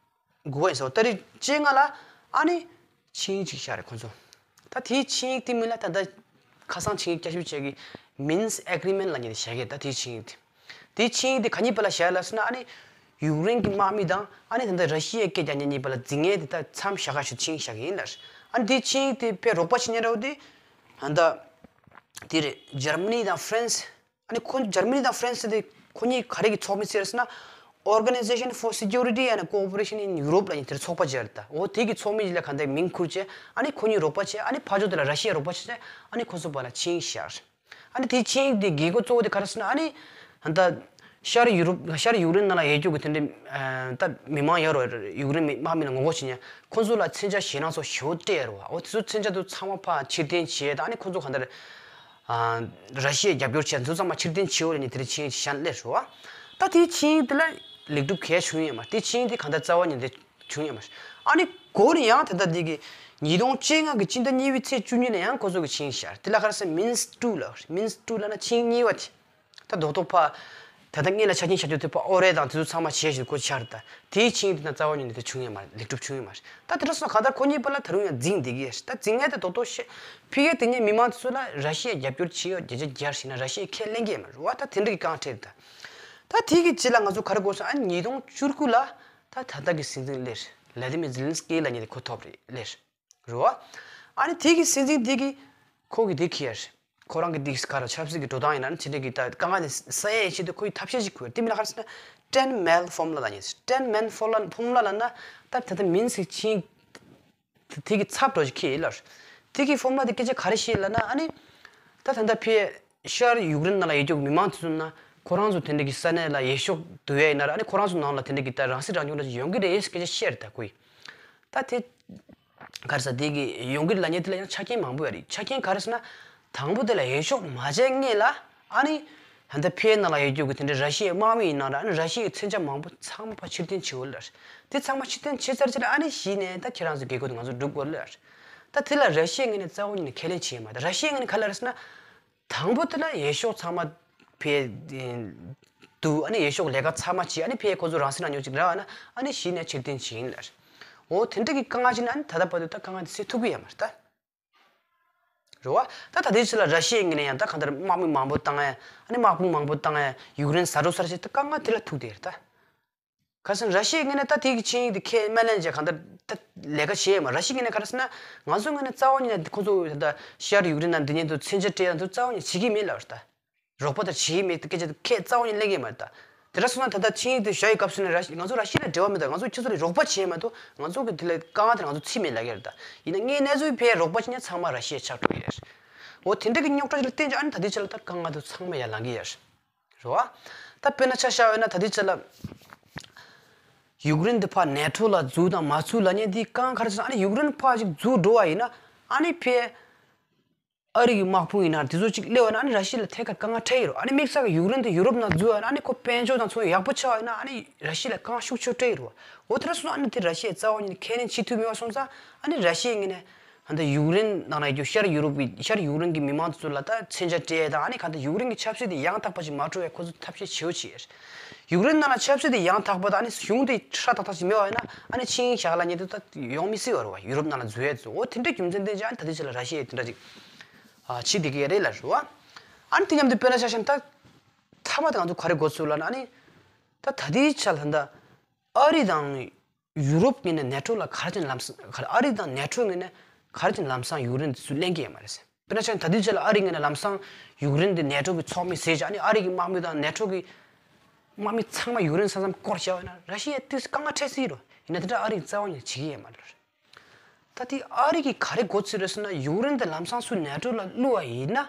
དགུ་པ་ཡིན་ས་རེད། ཏ་རིག་བཅོ་ལྔ་ལ་ཨ་ནི་ཆིངས་ཡིག་ཅིག་བཞག་རེད་ཁོང་ཚོ། ད་དེའི་ཆིངས་ཡིག་དེ་མིང་ལ་ད་ལྟ་ཁ་སང་ཆིངས་ཡིག་བསྐྱར་ཞིབ་བྱེད་ཀྱི་Minsk Agreement ལབ་མཁན་དེ་བཞག་གི་རེད། ད་དེའི་ཆིངས་ཡིག་དེ། དེའི་ཆིངས་ཡིག་དེ་ག་གཉིས་བར་ལ་བཞག་ཡོད་ལབ་ཟེར་ན་ཨ་ནི་ཡུཀ་རེན་གྱི་དམག་མི་དང་ཨ་ནི་ད་ལྟ་ར་ཤི་ཡའི་སྐད་རྒྱག་མཁན་གཉིས་བར་ལ་འཛིང་ངེས་དེ་ད་མཚམས་བཞག་ག་ཞུ་ཆིངས་ཡིག་བཞག་གི་ཡིན་ལབ་རེད། ཨ་ནི་དེའི་ཆིངས་ཡིག་དེ་དཔེ་རོགས་པ་བྱེད་མཁན་འདྲ་བོ་དེ་ད་ལྟ་དེ་རེད། འཇར་མ་ནི་དང་ཧྥ་རན་སི། ཨ་ནི་ཁོ་འཇར་མ་ནི་དང་ཧྥ་རན་སི་དེ་ཁོ་གཉིས་ག་རེ་གི་ཚོགས་མི་ཟེར་ཟེར་ན། Organization for Security and Cooperation in Europe ལབ་མཁན་དེར་ཚོགས་པ་ཅིག་ཡོད་རེད་ད། འོ་དེ་གི་ཚོགས་མི་ཅིག་ལ་གང་ལྟར་མིང་ཁུར་བྱས་ཨ་ནི་ཁོ་གཉིས་རོགས་པ་བྱས། ཨ་ནི་ཕར་ཕྱོགས་དེ་ལ་ར་ཤི་ཡ་རོགས་པ་བྱས་བྱས་ཨ་ནི་ཁོ་ཚོ་བར་ལ་ཆིངས་ཡིག་བཞག་ཨ་ནི་དེའི་ཆིངས་ཡིག་དེ་འགན་ཁུར་གཙོ་བོ་དེ་ག་རེ་ཟེར་ན་ཨ་ནི་ད་ཤར་ཡུ་རོབ་ཤར་ཡུཀ་རེན་ནང་ལ་ཡོད་རྒྱུ་གི་དེ་འདྲའི་ད་མི་མང་ཡོད་རེད། ཡུཀ་རེན་མི་དམག་མི་ལ་ངོ་རྒོལ་བྱེད་མཁན་ཁོ་ཚོ་ལ་མཚོན་ཆ་ཞེད་སྣང་ཚོ་ཞེ་པོ་སྤྲད་ཡོད་རེད་བ། འོ་དེ་ཚོ་མཚོན་ཆ་དེ་ཚང་མ་ཕར་ཕྱིར་འཐེན་བྱས་ད་ཨ་ནི་ཁོ་ཚོ་གང་ལྟར་ར་ཤི་ཡའི་རྒྱབ་སྐྱོར་བྱས་ཚོ་ཚང་མ་ཕྱིར་འཐེན་བྱེད་འོ་ནི་དེ་རིང་ཆིངས་ཡིག་བཞག་སླེབས་རེད་བ། ད་དེའི་ཆིངས་ཡིག་དེ་ལ་ལེགས་གྲུབ་གལ་བྱུང་ཡོད་མ་རེད། དེ་ཆིངས་ཡིག་དེ་གང་ལྟར་རྩ་བ་ཉིད་ནས་བྱུང་ཡོད་མ་རེད། ཨ་ནི་འགོ་ནས་ཡང་ད་ལྟ་འདི་གི་ཉིས་སྟོང་བཅོ་ལྔ་གི་སྤྱི་ཟླ་གཉིས་པའི་ཚེས་བཅུ་གཉིས་ནས་ཡང་ཁོ་ཚོ་གི་ཆིངས་ཡིག་བཞག་དེ་ལ་ག་རེ་ཟེར་Minsk two ལ་Minsk two ལབ་ན་ཆིངས་གཉིས་པ་དེ། ད་རྡོག་རྡོག་ཕ། ད་ལྟ་སྔོན་ལ་ཆ་རྐྱེན་བཞག་རྒྱུ་དེ་ཕ་ཨོ་རེད་དང་དེ་ཚོ་ཚང་མ་བྱས་ཞེས་སྐོར་ཆགས་རེད་ད། དེའི་ཆིངས་དེ་དང་རྩ་བ་ཉིད་ནས་དེ་བྱུང་ཡོད་མ་རེད། ལེགས་གྲུབ་བྱུང་ཡོད་མ་རེད། ད་དེ་འདྲ་སོང་གང་ལྟར་ཁོ་གཉིས་བར་ལ་ད་རུང་ཡང་འཛིང་བསྡད་ཀྱི་རེད། ད་འཛིང་ཡས་དེ་རྡོག་རྡོག་བཤད། ཕ་གིར་དེ་ནས་མི་མང་དེ་ཚོ་ལ་ར་ཤི་ཡའི་རྒྱབ་སྐྱོར་བྱེད་ཡོད་བརྒྱ་ཆ་བརྒྱ་ཞིག་ན་ར་ཤི་ཡས་ཁས་ལེན་གྱི་ཡོད་མ་རེད་བ། ད་དེ་འདྲ་གི་རྐང་ཁྲེལ་རེད་ད། ད་དེ་གི་རྗེས་ལ་ང་ཚོ་ག་རེ་གོ་སོང་ཨ་ཉིས་སྟོང་བཅུ་དགུ་ལ་ད་ད་ལྟ་གི་སྲིད་འཛིན་སླེབས་རེད། ལ་དི་མི་ཛེ་ལན་སི་ཀི་ལབ་མཁན་དེ་ཁོ་ཐོབ་རེད་སླེབས་རེད། རེད་བ། ཨ་ནི་དེ་གི་སྲིད་འཛིན་དེ་གི་ཁོ་གི་དེ་ཁྱེར། ཁོ་རང་གི་དེ་ག་རེ་ཆབ་སྲིད་ཀྱི་འགྲོ་སྟངས་ཡིན་ན་ནི་དེ་འདྲ་གི་ད་དཀའ་ངལ་དེ་སེལ་ཡས་ཆེད་དུ་ཁོ་ཡི་ཐབས་ཤེས་ཤིག་ཁུར་དེ་མིན་ན་ག་རེ་ཟེར་ན་ten mile formula ལབ་མཁན། ten mile formula formula ལབ་ན་ད་ད་ལྟ་མིན་སི་ཆིངས་དེ་གི་ཚབ་འགྲོ་ཞིག་ཁྱེར་ལར། དེ་གི་ཧྥོར་མུ་ལ་དེ་སྐད་ཆ་ག་རེ་བཤད་ལབ་ན་ཨ་ནི། ད་ད་ལྟ་ཕའི་ཤར་ཡུཀ་རེན་ནང་ལ་ཡོད་རྒྱུ་མི་མང་དེ་ཚོ་ན་ཁོ་རང་ཚོ་དེ་འདྲ་གི་ས་གནས་ལ་འོས་ཤོག་བསྡུ་ཡས་ཡིན་ན་ར་ཨ་ནི་ཁོ་རང་ཚོ་ནང་ལ་དེ་འདྲ་གི་ད་རང་སྲིད་རང་སྐྱོང་འདྲ་ཅིག་ཡོང་གི་རེད་སྐད་ཆ་བཤད་རེད་ད་ཁོས། ད་དེ་ག་རེ་ཟ་དེ་གི་ཡོང་གི་རེད་ལབ་མཁན་དེ་ལ་ཡང་ཆ་རྐྱེན་མང་པོ་ཡོད་རེད། ཆ་རྐྱེན་ག་རེ་ཟེར་ན། དང་པོ་དེ་ལ་འོས་ཤོག་མ་བྱས་སྔོན་ལ་ཨ་ནི། ད་ལྟ་ཕའི་ནང་ལ་ཡོད་རྒྱུ་གི་དེ་འདྲ་ར་ཤི་ཡའི་དམག་མི་ཡིན་ན་ར་ཨ་ནི་ར་ཤི་ཡའི་མཚོན་ཆ་མང་པོ་ཚང་མ་ཕར་ཕྱིར་འཐེན་བྱེད་དགོས་ལ། དེ་ཚང་མ་ཕྱིར་འཐེན་བྱས་ཚར་རྗེས་ལ་ཨ་ནི་གཞི་ནས་ད་ཁྱེད་རང་ཚོ་རྒྱལ་ཁབ་དེ་ང་ཚོ་སྒྲུབ་དགོས་ལ། ད་དེ་ལ་ར་ཤི་ཡའི་ངོས་ནས་རྩ་བ་ཉིད་ནས་ཁས་ལེན་བྱས་མ་རེད། ར་ཤི་ཡའི་ངོས་ནས་ག་རེ་ལབ་རེད་ཟེར་ན། དང་པོ་དེ་ལ་འོས་ཤོག་ཚང་མ་ཕའི་འདུག་ཨ་ནི་འོས་ཤོག་ལས་ཀ་ཚང་མ་བྱས་ཨ་ནི་ཕའི་ཁོ་ཚོ་རང་སྲིད་རང་སྐྱོང་ཅིག་རག་ཨ་ན་ཨ་ནི་གཞི་ནས་ཕྱིར་འཐེན་བྱས་ཡིན་ལ། འོ་དེ་འདྲ་གི་དཀའ་ངལ་ཅིག་ན་ཨ་ནི་ད་ལྟ་བར་དུ་ད་དཀའ་ངལ་དེ་སེལ་ཐུབ་ཀྱི་ཡོད་མ་རེད་ད། རེད་བ། ད་ད་ལྟའི་ཆ་ལ་ར་ཤི་ཡའི་ངོས་ནས་ཡང་ད་གང་ལྟར་དམག་མི་མང་པོ་བཏང་ཡ། ཨ་ནི་དམག་དཔུང་མང་པོ་བཏང་ཡ། ཡུཀ་རེན་ཟ་འཕྲོ་ས་ར་ཤི་ད་དཀའ་ངལ་དེ་ལ་ཐུག་བསྡད་རེད་ད། ག་རེ་ཟེར་ན་ར་ཤི་ཡའི་ངོས་ནས་ད་དེ་གི་ཆིངས་ཡིག་དེ་ཁས་མ་ལེན་བྱས་གང་ལྟར་ད་ལས་ཀ་བྱས་ཡོད་མ། ར་ཤི་ཡའི་ངོས་ནས་ག་རེ་ཟེར་ན་ང་ཚོའི་ངོས་ནས་རྩ་བ་ཉིད་ནས་ཁོ་ཚོ་ད་ཤར་ཡུཀ་རེན་ནང་འདི་ཉིད་དུ་མཚོན་ཆ་སྤྲད་ཡ་དེ་རྩ་བ་ཉིད་བྱེད་ཀྱི་མེད་ལབ་རེད་ད། རོགས་པ་དང་བྱེད་ཀྱི་མེད་དེ་སྐད་ཆ་དེ་ཁས་རྩ་བ་ཉིད་ལེན་གྱི་མ་རེད་ད། དེ་འདྲ་སོང་ན་ད་ལྟ་ཆིངས་ཡིག་དེ་བཞག་ཡོད་སྐབས་སུ་ནས་ར་ཤི་ང་ཚོ་ར་ཤི་ཡ་ལ་འབྲེལ་བ་མེད་ད། ང་ཚོ་ཁྱེད་ཚོ་ལ་རོགས་པ་བྱས་མ་གཏོགས་ང་ཚོ་གི་དེ་ལ་དཀའ་ངལ་དེ་ང་ཚོ་འཚོལ་མེད་ལབ་ཀྱི་རེད་ད། ཡིན་ན་ངས་གནས་ཚུལ་ཕའི་རོགས་པ་བྱེད་མཁན་ཚང་མ་ར་ཤི་ཡ་ཆགས་འགྲོ་གི་རེད། འོ་དེ་འདྲ་གི་རྙོག་དྲ་ཅིག་ལ་བརྟེན་ཀྱང་ཨ་ནི་ད་ལྟའི་ཆ་ལ་ད་དཀའ་ངལ་དེ་ཚང་མ་ཡར་ལངས་ཀྱི་ཡོད་རེད། རེད་བ། ད་དཔེར་ན་ཆ་བཞག་ཡོད་ན་ད་ལྟའི་ཆ་ལ་ཡུཀ་རེན་དེ་ཕར་ནེ་ཊོ་ལ་འཛུལ་དང་མ་འཛུལ་ལབ་མཁན་དེ་དཀའ་ངལ་ག་རེ་ཟེར་ན་ཨ་ནི་ཡུཀ་རེན་ཕར་ཅིག་འཛུལ་འགྲོ་བ་ཡིན་ན་ཨ་ནི་ཕའི་ཨ་རི་གི་དམག་དཔུང་ཡིན་ན་དེ་ཚོ་གཅིག་སླེབས་པ་ན་ཨ་ནི་ར་ཤི་ཡ་ལ་ཐད་ཀར་དཀའ་ངལ་འཕྲད་ཀྱི་རེད། ཨ་ནི་དམིགས་བསལ་གྱི་ཡུཀ་རེན་དེ་ཡུ་རོབ་ནང་འཛུལ་བ་ན་ཨ་ནི་ཁོ་དཔལ་འབྱོར་དང་ཚོང་ཡག་པོ་ཆགས་པ་ཡིན་ན་ཨ་ནི་ར་ཤི་ཡ་ལ་དཀའ་ངལ་ཤུགས་ཆེ་འཕྲད་ཀྱི་རེད། འོ་དེ་འདྲ་སོང་ན་ཨ་ནི་དེ་ར་ཤི་ཡས་རྩ་བ་ཉིད་ནས་ཁས་ལེན་བྱེད་ཐུབ་མེད་པ་སོང་ཙང་ཨ་ནི་ར་ཤི་ཡའི་ངོས་ནས་ད་ལྟ་ཡུཀ་རེན་ནང་ན་ཡོད་རྒྱུ་ཤར་ཡུ་རོབ་ཀྱི་ཤར་ཡུཀ་རེན་གྱི་མི་མང་དེ་ཚོ་ལ་ད་མཚོན་ཆ་སྤྲད་དང་ཨ་ནི་གང་ལྟར་ཡུཀ་རེན་གྱི་ཆབ་སྲིད་དེ་ཡང་དག་པ་ཞིག་མ་འགྲོ་བའི་ཁོ་ཚོ་ཐབས་ཤེས་བྱེད་འོ་བྱེད། ཡུཀ་རེན་ནང་ལ་ཆབ་སྲིད་དེ་ཡང་དག་པ་དང་ཨ་ནི་གཞུང་དེ་ཧྲ་ཏག་ཏག་ཞིག་མེད་པ་ཡིན་ན་ཨ་ནི་ཆིངས་ཡིག་བཞག་ལབ་མཁན་དེ་ད་ཡོང་མི་སྲིད་པ་རེད་བ། ཡུ་རོབ་ནང་ལ་འཛུལ་ཡས་ཚོ། འོ་དེ་འདྲའི་རྒྱུ་མཚན་བརྟེན་ཅིག་ཨ་ནི་ད་ལྟའི་ཆ་ལ་ར་ཤི་ཡས་དེ་འདྲ་ཅིག་ཨ་བྱེད་བསྡད་ཀྱི་ཡོད་རེད་ལབ་རེད་བ། ཨ་ནི་དེ་མཉམ་དུ་དཔེར་ན་ཆ་བཞག་ན་ད་མཐའ་མ་དེ་ང་ཚོ་ག་རེ་གོ་ཚུལ་ལབ་ན་ཨ་ནི་ད་ད་ལྟའི་ཆ་ལ་ད་ལྟ་ཨ་རི་དང་ཡུ་རོབ་ངོས་ནས་ནེ་ཊོ་ལ་ག་རེ་བྱས་ནས་ལམ་སང་ག་རེ་ཨ་རི་དང་ནེ་ཊོ་ངོས་ནས་ག་རེ་བྱས་ནས་ལམ་སང་ཡུཀ་རེན་དེ་ཚོ་ལེན་གྱི་ཡོད་མ་རེད་ཟེར། དཔེར་ན་ཆ་ད་ལྟའི་ཆ་ལ་ཨ་རི་ངོས་ནས་ལམ་སང་ཡུཀ་རེན་དེ་ནེ་ཊོ་གི་ཚོགས་མི་བཟོས་བྱས་ཨ་ནི་ཨ་རི་གི་དམག་མི་དང་ནེ་ཊོ་གི་དམག་མི་ཚང་མ་ཡུཀ་རེན་ས་མཚམས་བསྐོར་བཞག་པ་ཡིན་ན་ར་ཤི་ཡ་དེ་དཀའ་ངལ་འཕྲད་སྲིད་རོ། ཡིན་ན་དེ་འདྲ་ཨ་རི་རྩ་བ་ཉིད་ནས་བྱེད་ཀྱི་ཡོད་མ་རེད། ད་དེ་ཨ་རི་གིས་ག་རེ་གོ་ཚུལ་རེད་ཟེར་ན་ཡུཀ་རེན་དེ་ལམ་སང་སུ་ནེ་ཊོ་ལ་བླུགས་པ་ཡིན་ན།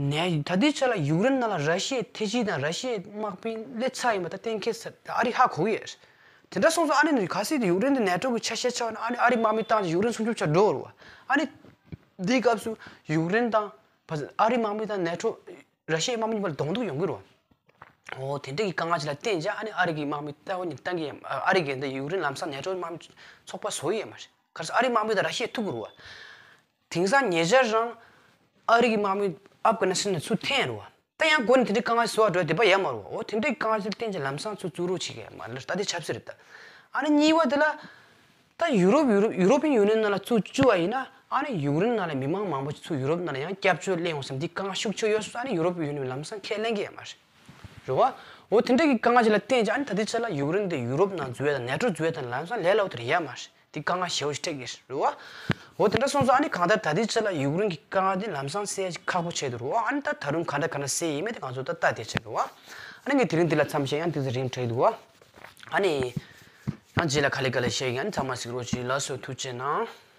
ནས་ད་ལྟའི་ཆ་ལ་ཡུཀ་རེན་ནང་ལ་ར་ཤི་ཡའི་ཐེ་ཇུས་དང་ར་ཤི་ཡའི་དམག་དཔུང་སླེབས་ཚར་ཡིན་པ་ད་གཏན་འཁེལ་ས་ཨ་རི་ཧ་གོ་གི་ཡོད། དེ་འདྲ་སོང་ཙང་ཨ་ནི་གལ་སྲིད་དུ་ཡུཀ་རེན་དེ་ནེ་ཊོ་གི་ཆ་ཤས་ཆགས་ན་ཨ་ནི་ཨ་རི་དམག་མི་བཏང་ཡུཀ་རེན་སྲུང་སྐྱོབ་བྱ་འགྲོ་བ་རེད་བ། ཨ་ནི་དེའི་སྐབས་སུ་ཡུཀ་རེན་དང་ ཕ་ཨ་རིའི་དམག་མི་དང་ནེ་ཊོ། ར་ཤི་ཡའི་དམག་མི་གཉིས་བར་ལ་གདོང་ཐུག་ཡོང་གི་རེད་བ། འོ་དེ་འདྲ་གི་དཀའ་ངལ་ཅིག་ལ་བརྟེན་བྱས་ཨ་ནི་ཨ་རི་གི་དམག་མི་ལྟ་བུ་ནི་བཏང་གི་ཡོད་མ། ཨ་རི་གི་འདི་ཡུཀ་རེན་ལམ་སང་ནེ་ཊོ་དམག་མི་ཚོགས་པ་བཟོ་གི་ཡོད་མ་རེད། ག་རེ་ཟེར་ཨ་རིའི་དམག་མི་དང་ར་ཤི་ཡ་ཐུག་གི་རེད་བ། དེང་སང་ཉེ་ཆར་རང་ཨ་རི་གི་དམག་མི་ཨབ་གྷ་ནི་སི་ཐན་ནས་ཚུར་འཐེན་རེད་བ། ད་ཡང་འགོ་ནས་དེ་འདྲའི་དཀའ་ངལ་བཟོ་བ་འགྲོ་བསྡད་པ་ཡོད་མ་རེད་བ། འོ་དེ་འདྲའི་དཀའ་ངལ་ཅིག་བརྟེན་བྱས་ལམ་སང་ཚུར་བཙུགས་རོགས་བྱེད་ཀྱི་ཡོད་མ་རེད། ད་དེ་ཆབ་སྲིད་རེད་ད། ཨ་ནི་གཉིས་པ་དེ་ལ། ད་ཡུ་རོབ་ཡུ་རོབ་ཡུ་རོ་པིན་ཡུ་ནི་ཡན་ནང་ལ་ཚུར་བཅུག་པ་ཡིན་ན་ཨ་ནི་ཡུཀ་རེན་ནང་ལ་མི་མང་མང་པོ་ཅིག་ཚུར་ཡུ་རོབ་ནང་ལ་ཡང་སྐྱབས་བཅོལ་སླེབས་ཡོང་བསམ་འདི་དཀའ་ངལ་ཤུགས་ཆེ་ཡོད་སོང་། ཨ་ནི་ཡུ་རོབ་ཡུ་ནི་ཡན་ལམ་སང་ཁས་ལེན་གྱི་ཡོད་མ་རེད། རེད་བ། འོ་དེ་འདྲ་གི་དཀའ་ངལ་ཅིག་ལ་བརྟེན་བྱས་ཨ་ནི་ད་ལྟའི་ཆ་ལ་ཡུཀ་རེན་དེ་ཡུ་རོབ་ནང་འཛུལ་ཡ་དང་ནེ་ཊོ་འཛུལ་ཡ་དང་ལམ་སང་ལས་སླ་པོ་དེ་རེད་ཡ་མ་རེད། དེ་དཀའ་ངལ་ཞེ་པོ་ཞིག་འཕྲད་ཀྱི་རེད་བ། འོ་དེ་འདྲ་སོང་ཙང་ཨ་ནི་གང་ལྟར་ད་ལྟའི་ཆ་ལ་ཡུཀ་རེན་གྱི་དཀའ་ངལ་དེ་ལམ་སང་སེལ་ཡ་ཅིག་ཁག་པོ་ཆགས་འདུག་རེད་བ། ཨ་ནི་ད་ད་རུང་གང་འདྲ་གང་འདྲ་སེལ་ཡིན་མིན་དེ་ང་ཚོ་ད་ལྟ་བལྟས་བྱས་རེད་བ། ཨ་ནི་ངས་དེ་རིང་འདི་ལ་མཚམས་བཞག་ཡང་དེ་ཚོ་རིང་དྲགས་འདུག་བ། ཨ་ནི། ཡང་རྗེས་ལ་ག་ལེ་ག་ལེ་བཤད་ཡིན། ཨ་ནི་ཚང་མ་གཟིགས་རོགས་གྱིས། ལགས་སོ། ཐུགས་རྗེ་གནང་།